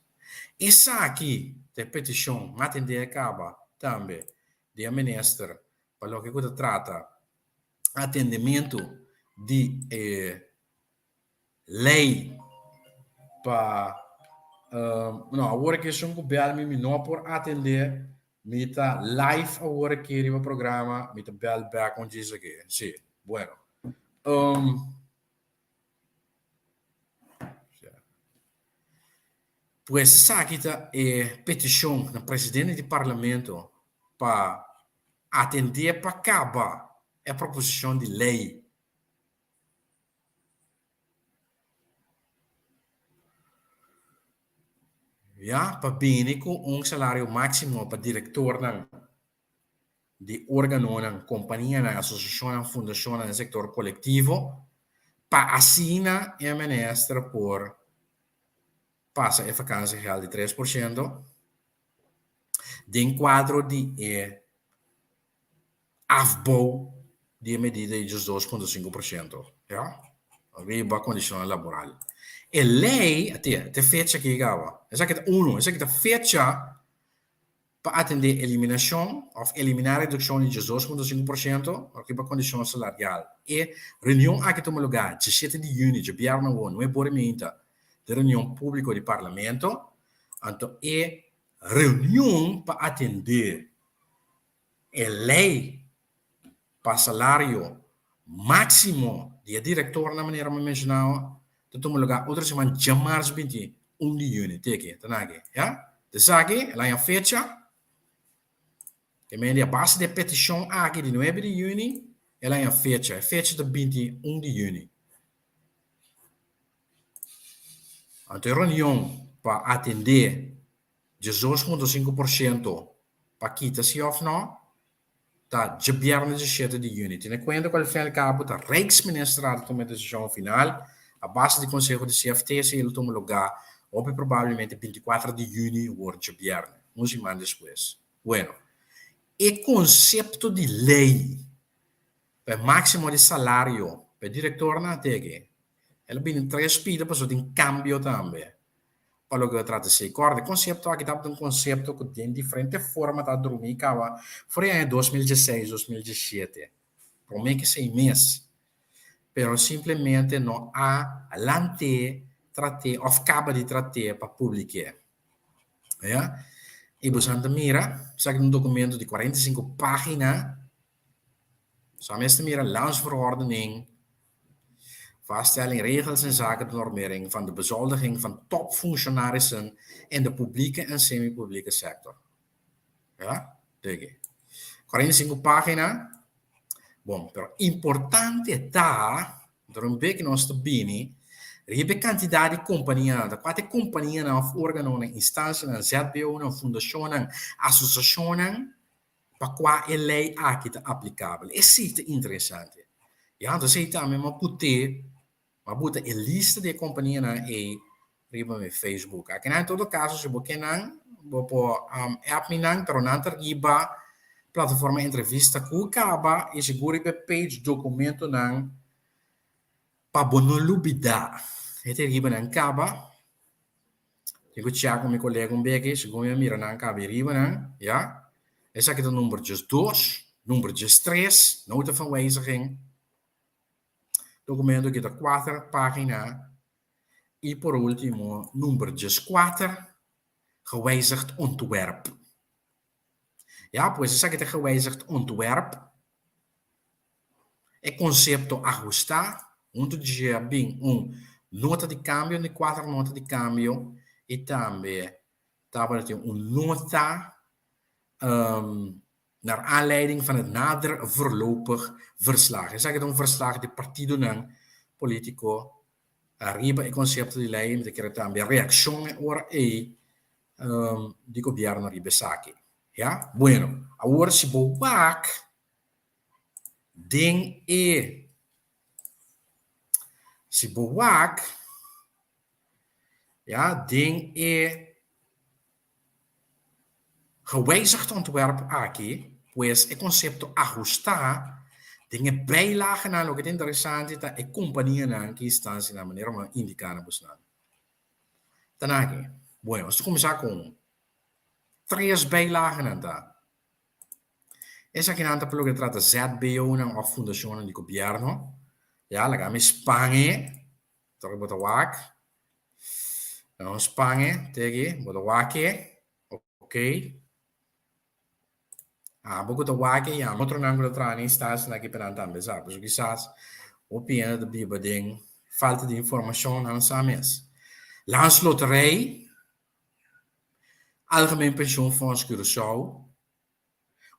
Esaki ta e petishon m'atendé a kaba tambe di e minister pa loke ku ta trata atendementu di e lei pa no awor aki esun ku bel mi mi no por atendé mi ta live awor aki riba programa mi ta bel bek un djis aki si bueno pues esaki ta e petishon na presidente di parlamento pa atendé pa kaba e proposishon di lei. Ya, pa bini ku un salario máksimo pa direktornan di órganonan, kompanianan, asosiashonnan, fundashonnan den sektor kolektivo, pa asina e minister por pasa e vakansiegeld di 3% den kuadro di e afbouw di e medida di 12.5%, ya, riba kondishonnan laboral. E lei, até, te fecha aki kaba, esaki ta uno, esaki ta fecha pa atendé eliminashon òf eliminá redukshon di 12.5% riba kondishon salarial. E reunion aki tuma lugá 17 di yüni, djabièrnè awor, nuebe ora i meinta, den reunion públiko di Parlamento. Anto e reunion pa atendé E lei pa salario máksimo di e direktornan manera mi menshonao ta tuma lugá otro siman djamars 21 di yüni. Teke, ta na aki, ya? Ta esaki, el haña fecha, ke mende a base di e petishon aki di nuebe di yüni, el haña fecha. E fecha ta 21 di yüni. Anto e reunion pa atendé 12.5% pa kita si of no, ta djabièrnè 17 di yüni. Tene kuenta ku al fin al kabo ta Rijksministerraad ta tuma e desishon final a base di konseho di CFT si el tuma lugá hopi probablemente 24 di yüni wor djabièrnè, un siman despues. Bueno, e konsepto di lei pa e máksimo di salario pa e direktornan a teke, el a bini tres pida pasobra tin kambio tambe. Pa loke ta trata esei. Kòrda, e konsepto aki tabata un konsepto ku den diferente forma ta drumí kaba for e aña 2016, 2017, promé ku esei mes. Pero simplemente no a lant'é, trat'é òf kaba di trat'é pa publik'é. Ya? I boso ta mira, esaki ta un dokumento di 45 página. Sa mester mira landsverordening, vaststelling regels inzake de normering van de bezoldiging van topfunctionarissen in de publieke en semi-publieke sector. Ja, dege. 45 pagina. Bon, pero importante ta, door un bek nos ta bini, riba e cantidad di companianan, ta cua ta e companianan of organonan, instancianan, ZBOnan, fundacionnan, asociacionnan, pa kua e lei aki ta aplikabel. Esei ta interesante. Ya, anto esei tambe mi a put'é, mi a buta e lista di e kompanianan ei riba mi Facebook. Akinan en todo kaso si bo ke nan, bo por app mi nan, pero nan ta riba plataforma entrevista ku kaba i sigur riba e page dokumentonan pa bo no lubidá. E ta riba nan kaba. Tin ku chèk ku mi kolega un beki, segun mi a mira nan kabe riba nan, ya. Esaki ta number 12, number 13, nota van wijziging. Dokumento aki ta kuater pagina. I por ultimo number 14, gewijzigd ontwerp. Ya, pues esaki ta gewijzigd ontwerp. E konsepto ahustá, huntu dje a bin un nota di kambio, di kuater nota di kambio i tambe tabata tin un nota naar aanleiding van het nader voorlopig verslag. Esaki ta un verslag di partidonan politiko ariba e konsepto di lei, mi ta kere tambe reakshon e ora ei di gobièrnu riba esaki. Ya, bueno, awor si bo wak den e, si bo wak. Ya, den e gewijzigd ontwerp aki, pues e konsepto ahustá, den e bijlagenan loke ta interesante ta e kompanianan ki instansianan manera mi a indiká na bosnan. Ta nan aki. Bueno, nos ta kuminsá ku un. Tres bijlagenan ta. Esakinan ta pa loke ta trata ZBOnan òf fundashonnan di gobièrnu. Ya, laga mi span e. Tor bo ta wak. Nos span e, te aki, bo ta wak e. Ok. Abo ku ta wak e, yama otronan ku ta traha na instansianan aki pa nan tambe sa. Pasobra kisas hopi hende ta biba den falta di informashon, nan no sa mes. Landsloterij, Algemeen Pensioenfonds Curaçao,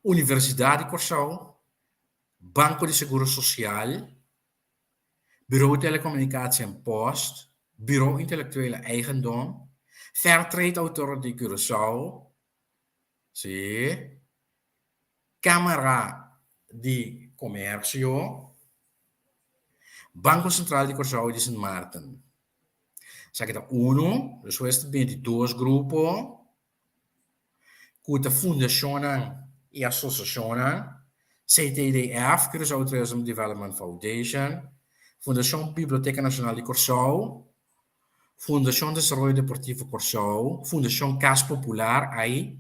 Universidat di Kòrsou, Banko di Seguro Sosial, Bureau Telecomunicatie en Post, Bureau Intellectuele Eigendom, Fair Trade Authority Curaçao, sí, Kámara di Komersio, Banko Sentral di Kòrsou i di Sint Maarten. Esaki ta unu, despues ta bini di dos grupo ku ta fundashonnan i asosiashonnan, CTDF, Curaçao Tourism Development Foundation, Fundashon Biblioteka Nashonal di Kòrsou, Fundashon Desaroyo Deportivo Kòrsou, Fundashon Kas Popular, ai,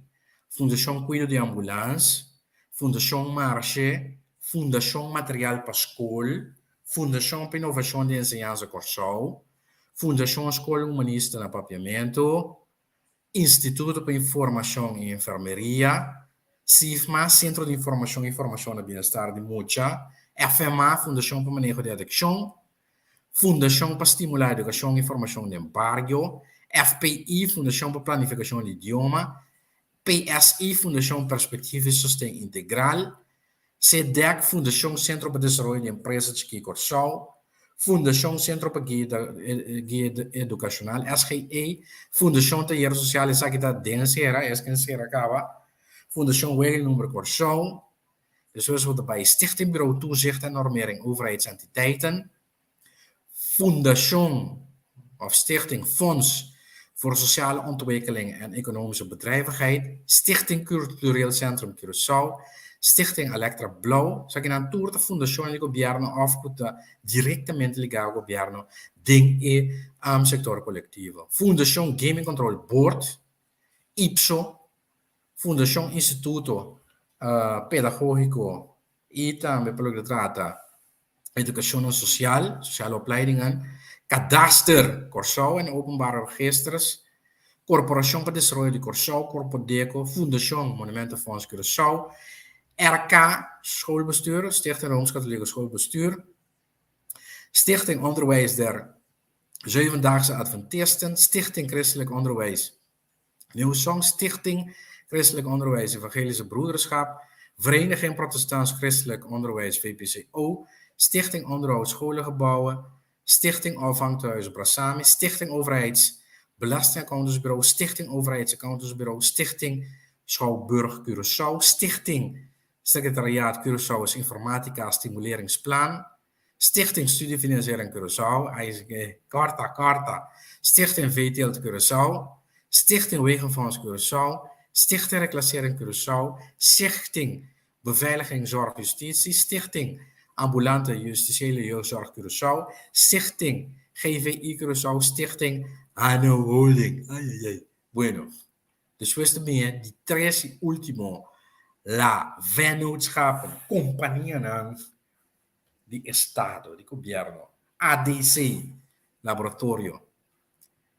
Fundashon Kuido di Ambulans, Fundashon Marshe, Fundashon Material pa Skol, Fundashon pa Inovashon di Enseñansa Kòrsou, Fundashon Skol Humanista na Papiamentu, Instituto pa Informashon i Enfermeria, SIFMA, Sentro di Informashon i Formashon na Bienestar di Mucha, FMA, Fundashon pa Maneho di Adikshon, Fundashon pa Stimulá Edukashon i Formashon den Bario, FPI, Fundashon pa Planifikashon di Idioma, PSI, Fundashon Perspektiva i Sosten Integral, CDEC, Fundashon Sentro pa Desaroyo di Empresa Chikí Kòrsou, Fundashon Sentro pa Guia Edukashonal, SGE, Fundashon Tayer Sosial, esaki ta den sera, es ken sera kaba, Fundashon Wegenumber Kòrsou, despues bo ta bai Stichting Bureau Toezicht en Normering Overheidsentiteiten, Fundashon of Stichting Fonds voor Sociale Ontwikkeling en Economische Bedrijvigheid, Stichting Cultureel Centrum Curaçao, Stichting Elektra Blou, esakinan tur ta fundashonnan di gobièrnu òf ku ta direktamente ligá ku gobièrnu den e sektor kolektivo, Fundashon Gaming Control Board, IPSO, Fundashon Instituto Pedagógiko i tambe pa loke ta trata Edukashonnan Sosial, Sociale Opleidingen, Kadaster Kòrsou en Openbare Registers, Korporashon pa Desaroyo di Kòrsou, Korpodeko, Fundashon Monumentenfonds Curaçao, RK Schoolbestuur, Stichting Rooms-Katholieke Schoolbestuur, Stichting Onderwijs der Zevendaagse Adventisten, Stichting Christelijk Onderwijs New Song, Stichting Christelijk Onderwijs Evangelische Broederschap, Vereniging Protestants Christelijk Onderwijs VPCO, Stichting Onderhoud Scholengebouwen, Stichting Opvangtehuis Brasami, Stichting Overheids Belastingaccountantsbureau, Stichting Overheidsaccountantsbureau, Stichting Schouwburg Curaçao, Stichting Secretariaat Curaçao's Informatica Stimuleringsplan, Stichting Studiefinanciering Curaçao, Karta Karta, Stichting Veeteelt Curaçao, Stichting Wegenfonds Curaçao, Stichting Reclassering Curaçao, Stichting Beveiliging Zorg Justitie, Stichting Ambulante Justitiële Jeugdzorg Curaçao, Stichting GVI Curaçao, Stichting Hano Holding. Ay, ay, ay. Bueno, despues ta bini di tres y ultimo, la vennootschappen, companianan di estado, di gobierno, ADC, Laboratorio,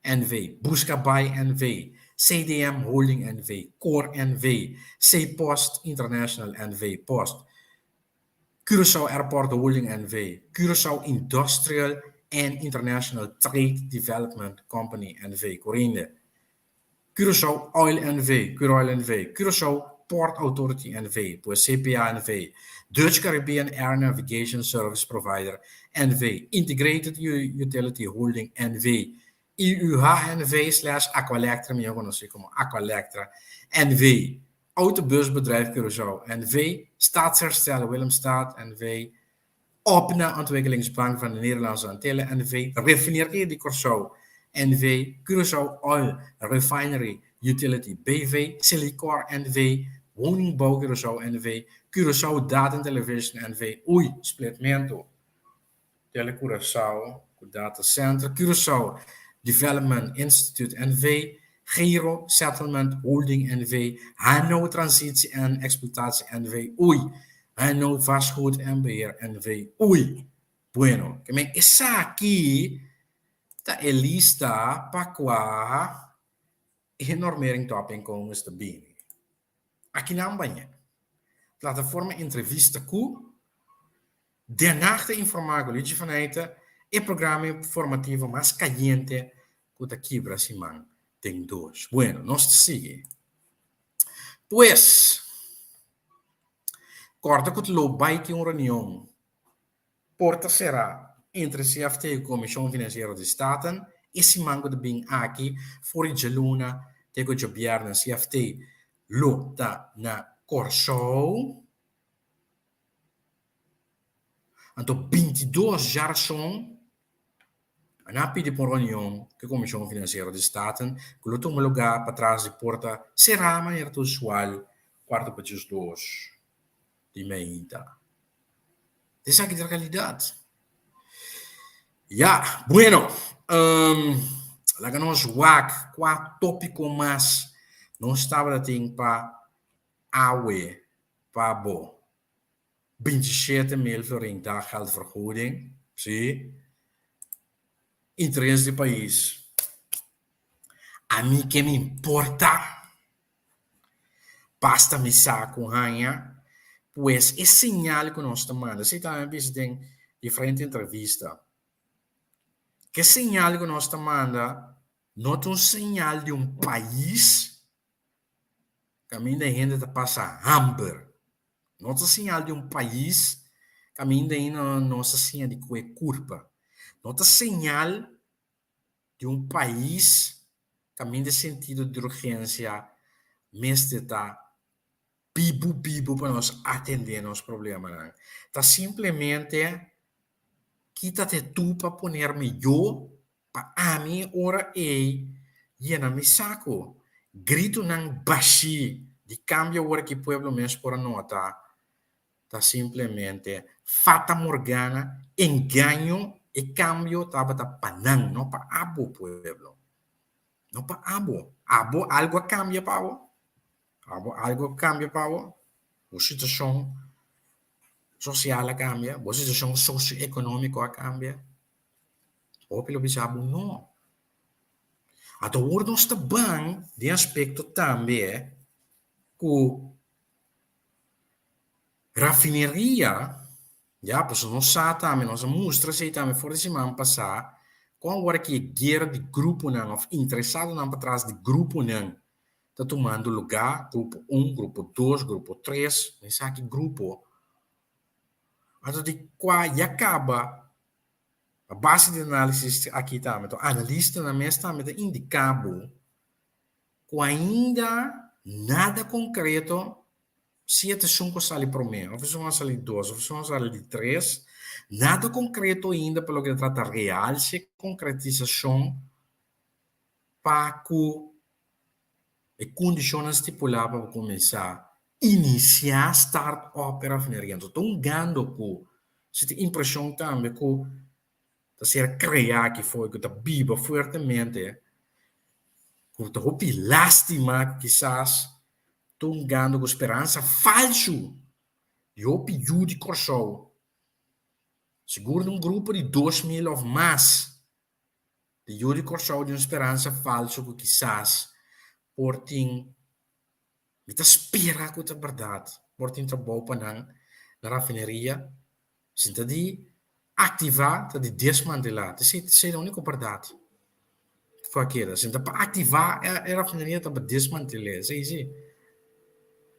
NV, Busca Bai NV, CDM Holding NV, Cor NV, C-Post International NV, Post, Curaçao Airport Holding NV, Curaçao Industrial and International Trade Development Company NV, Corinde, Curaçao Oil NV, Curoil NV, Curaçao Port Authority NV, pues CPA NV, Dutch Caribbean Air Navigation Service Provider NV, Integrated Utility Holding NV, IUH NV slash Aqualectra, mihó konosí komo Aqualectra NV, Autobusbedrijf Curaçao NV, Stadsherstel Willemstad NV, OPNA, Ontwikkelingsbank van de Nederlandse Antillen NV, Refineria di Kòrsou. NV, Curaçao Oil Refinery Utility BV, Selikor NV, Woningbouw Curaçao NV, Curaçao Data and Television NV, ui, splitmentu, Tele Curaçao ku Data Center, Curaçao Development Institute NV, Giro Settlement Holding NV, Hano Transitie en Exploitatie NV, ui, Hano Vastgoed en Beheer NV, ui. Bueno, ke men esaki ta e lista pa kua e normering topinkomens ta bini. Akinan baña. Plataforma entrevista ku Den Haag ta informá ku Luigi van Eijten e programa informativo mas kayente ku ta kibra siman den dos. Bueno, nos ta sigui. Pues, kòrda ku ta lo bai tin un reunion Porta será entre CFT i Komishon Finansiero di Staten e siman ku ta bin aki for di djaluna te ku djabièrnè. CFT lo ta na Kòrsou. Anto 22 djarason nan a pidi pa un reunion ku e Komishon Finansiero di Staten ku lo tuma lugá patras di porta será manera ta usual kuarto pa 12 di meinta. Esaki ta realidat. Ya, bueno, um, laga nos wak kua tópiko mas nos tabata tin pa awe pa bo. 27 mil florin daggeldvergoeding, sí. Interes di pais. Ami ke mi importa. Basta mi sa ku haña, pues e señal ku nos ta manda, esei tambe a bisa den diferente entrevista, ku e señal ku nos ta manda no ta un señal di un pais kaminda hende ta pasa hamber, no ta señal di un pais kaminda ainda nos ta siña di kue kurpa, no ta señal di un pais kaminda e sentido di urgensia mester ta bibu bibu pa nos atendé nos problemanan. Ta simplemente kítate tú pa ponerme yo pa ami e ora ei yena mi saku. Gritonan bashí di kambio awor ki pueblo mes por a nota ta simplemente fata morgana, engaño, e cambio tabata pa nan, no pa abo pueblo. No pa abo. Abo algo a cambia pa abo? Abo algo a cambia pa abo? Bo situacion social a cambia? Bo situacion socioeconomico a cambia? Hopi lo bisa bo no. Anto awor nos ta ban den aspecto tambe cu Rafineria, ya, pasobra nos sa tambe, nos a mustra esei tambe for di siman pasá, kon awor aki e guera di gruponan òf interesadonan patras di gruponan ta tumando lugá, grupo un, grupo dos, grupo tres, mi sa ki grupo, anto di kua ya kaba a base di análisis aki tambe, to analistanan mes tambe ta indiká bo ku ainda nada konkreto si e ta esun ku a sali promé òf esun ku a sali dos òf esun ku a sali di tres, nada konkreto ainda pa loke ta trata real si e konkretisashon pa ku e kondishonnan stipulá pa bo kuminsá inisiá start up e rafineria. Anto ta un gando ku si tin impreshon tambe ku ta ser kreá aki for ku ta biba fuertemente ku ta hopi lástima ku kisas ta un gando ku speransa falsu di hopi yu di Kòrsou sigur un grupo di 2000 òf mas di yu di Kòrsou di un speransa falsu ku kisas por tin mi ta spera ku ta bèrdat por tin trabou pa nan na rafineria Sin ta di aktivá, ta di desmantelá. Ta esei, esei ta úniko bèrdat ku a keda. Sin ta pa aktivá e rafineria ta pa desmantel'é. Esei si.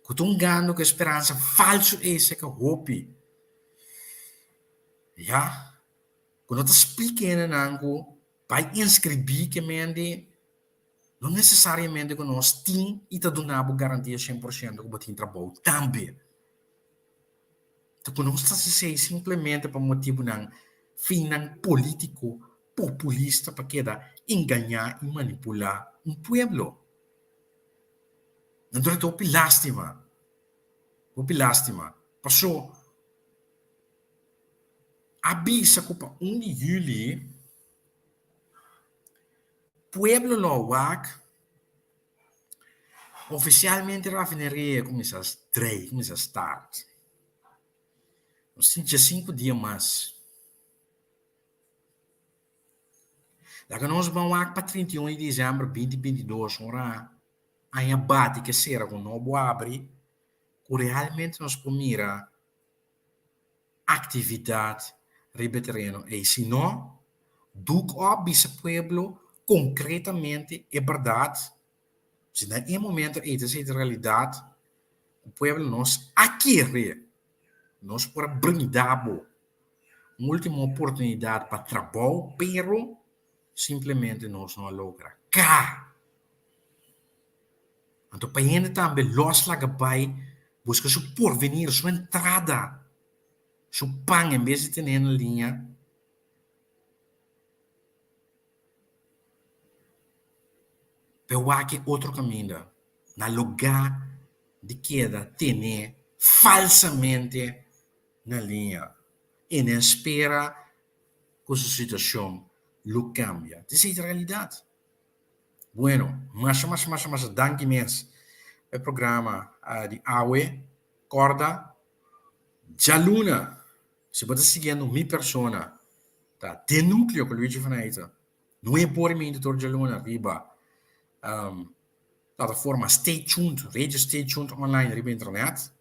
Ku ta un gando ku e speransa falsu ei seka hopi. Ya. Ku no ta splika hendenan ku bai inskribí ke mende no nesesariamente ku nos tin i ta duna bo garantia 100% ku bo tin trabou tambe. Ta ku nos ta hasi esei simplemente pa motibunan, finnan polítiko, populista pa keda engañá i manipulá un pueblo. Anto ta hopi lástima, hopi lástima. Pasó a bisa ku pa un di yüli pueblo lo a wak ofisialmente rafineria a kuminsá drei, kuminsá start. Nos tin diesinku dia mas. Laga nos ban wak pa 31 di dezember 2022 ora aña bati ke sera ku nobo abri ku realmente nos por mira aktividat riba e tereno ei. Si no, duk òp bisa pueblo konkretamente e bèrdat. Si na e momento ei ta esei ta realidat ku pueblo nos a kere, nos por a brinda bo un ultimo oportunidat pa trabou, pero simplemente nos no a logra. Ka! Anto pa hende tambe los laga bai buska su porvenir, su entrada, su pan en bes di tene na liña. Pe wak e otro kaminda na lugá di keda tene falsamente na liña i nan spera ku su situashon lo kambia. Esei ta realidat. Bueno, masha masha masha masha danki mes pa e programa di awe. Kòrda djaluna si bo ta siguiendo mi persona ta Den Nucleo ku Luigi van Eijten nuebe ora i meinti tur djaluna riba plataforma Stay Tuned, Radio Stay Tuned online riba internet.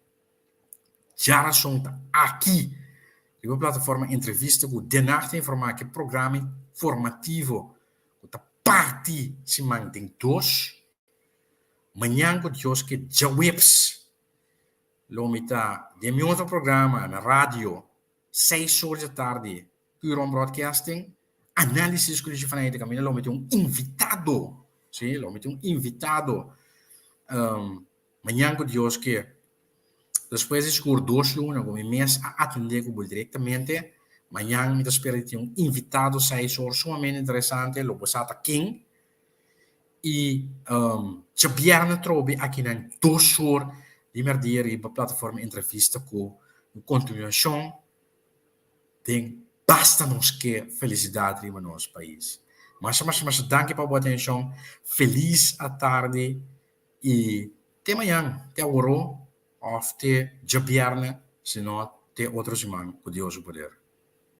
Djarason ta aki riba plataforma Entrevista ku Den Haag ta informá ku e programa informativo ku ta parti siman den dos. Mañan ku Dios ke djaweps lo mi ta den mi otro programa na radio seis or dja tardi Curom Broadcasting, Análisis ku Luigi van Eijden kaminda lo mi tin un invitado, sí, lo mi tin un invitado mañan ku Dios ke. Despues di sigur dos luna ku mi mes a atendé ku bo direktamente, mañan mi ta spera di tin un invitado seis or sumamente interesante, lo bo sa ta ken. I djabièrnè trobe akinan dos or di mèrdia riba plataforma Entrevista ku un kontinuashon den Basta Nos Ke Felisidat riba nos pais. Masha masha masha danki pa bo atenshon, felis atardi i te mañan, te aworó òf te djabièrnè, si no te otro siman ku Dios su poder.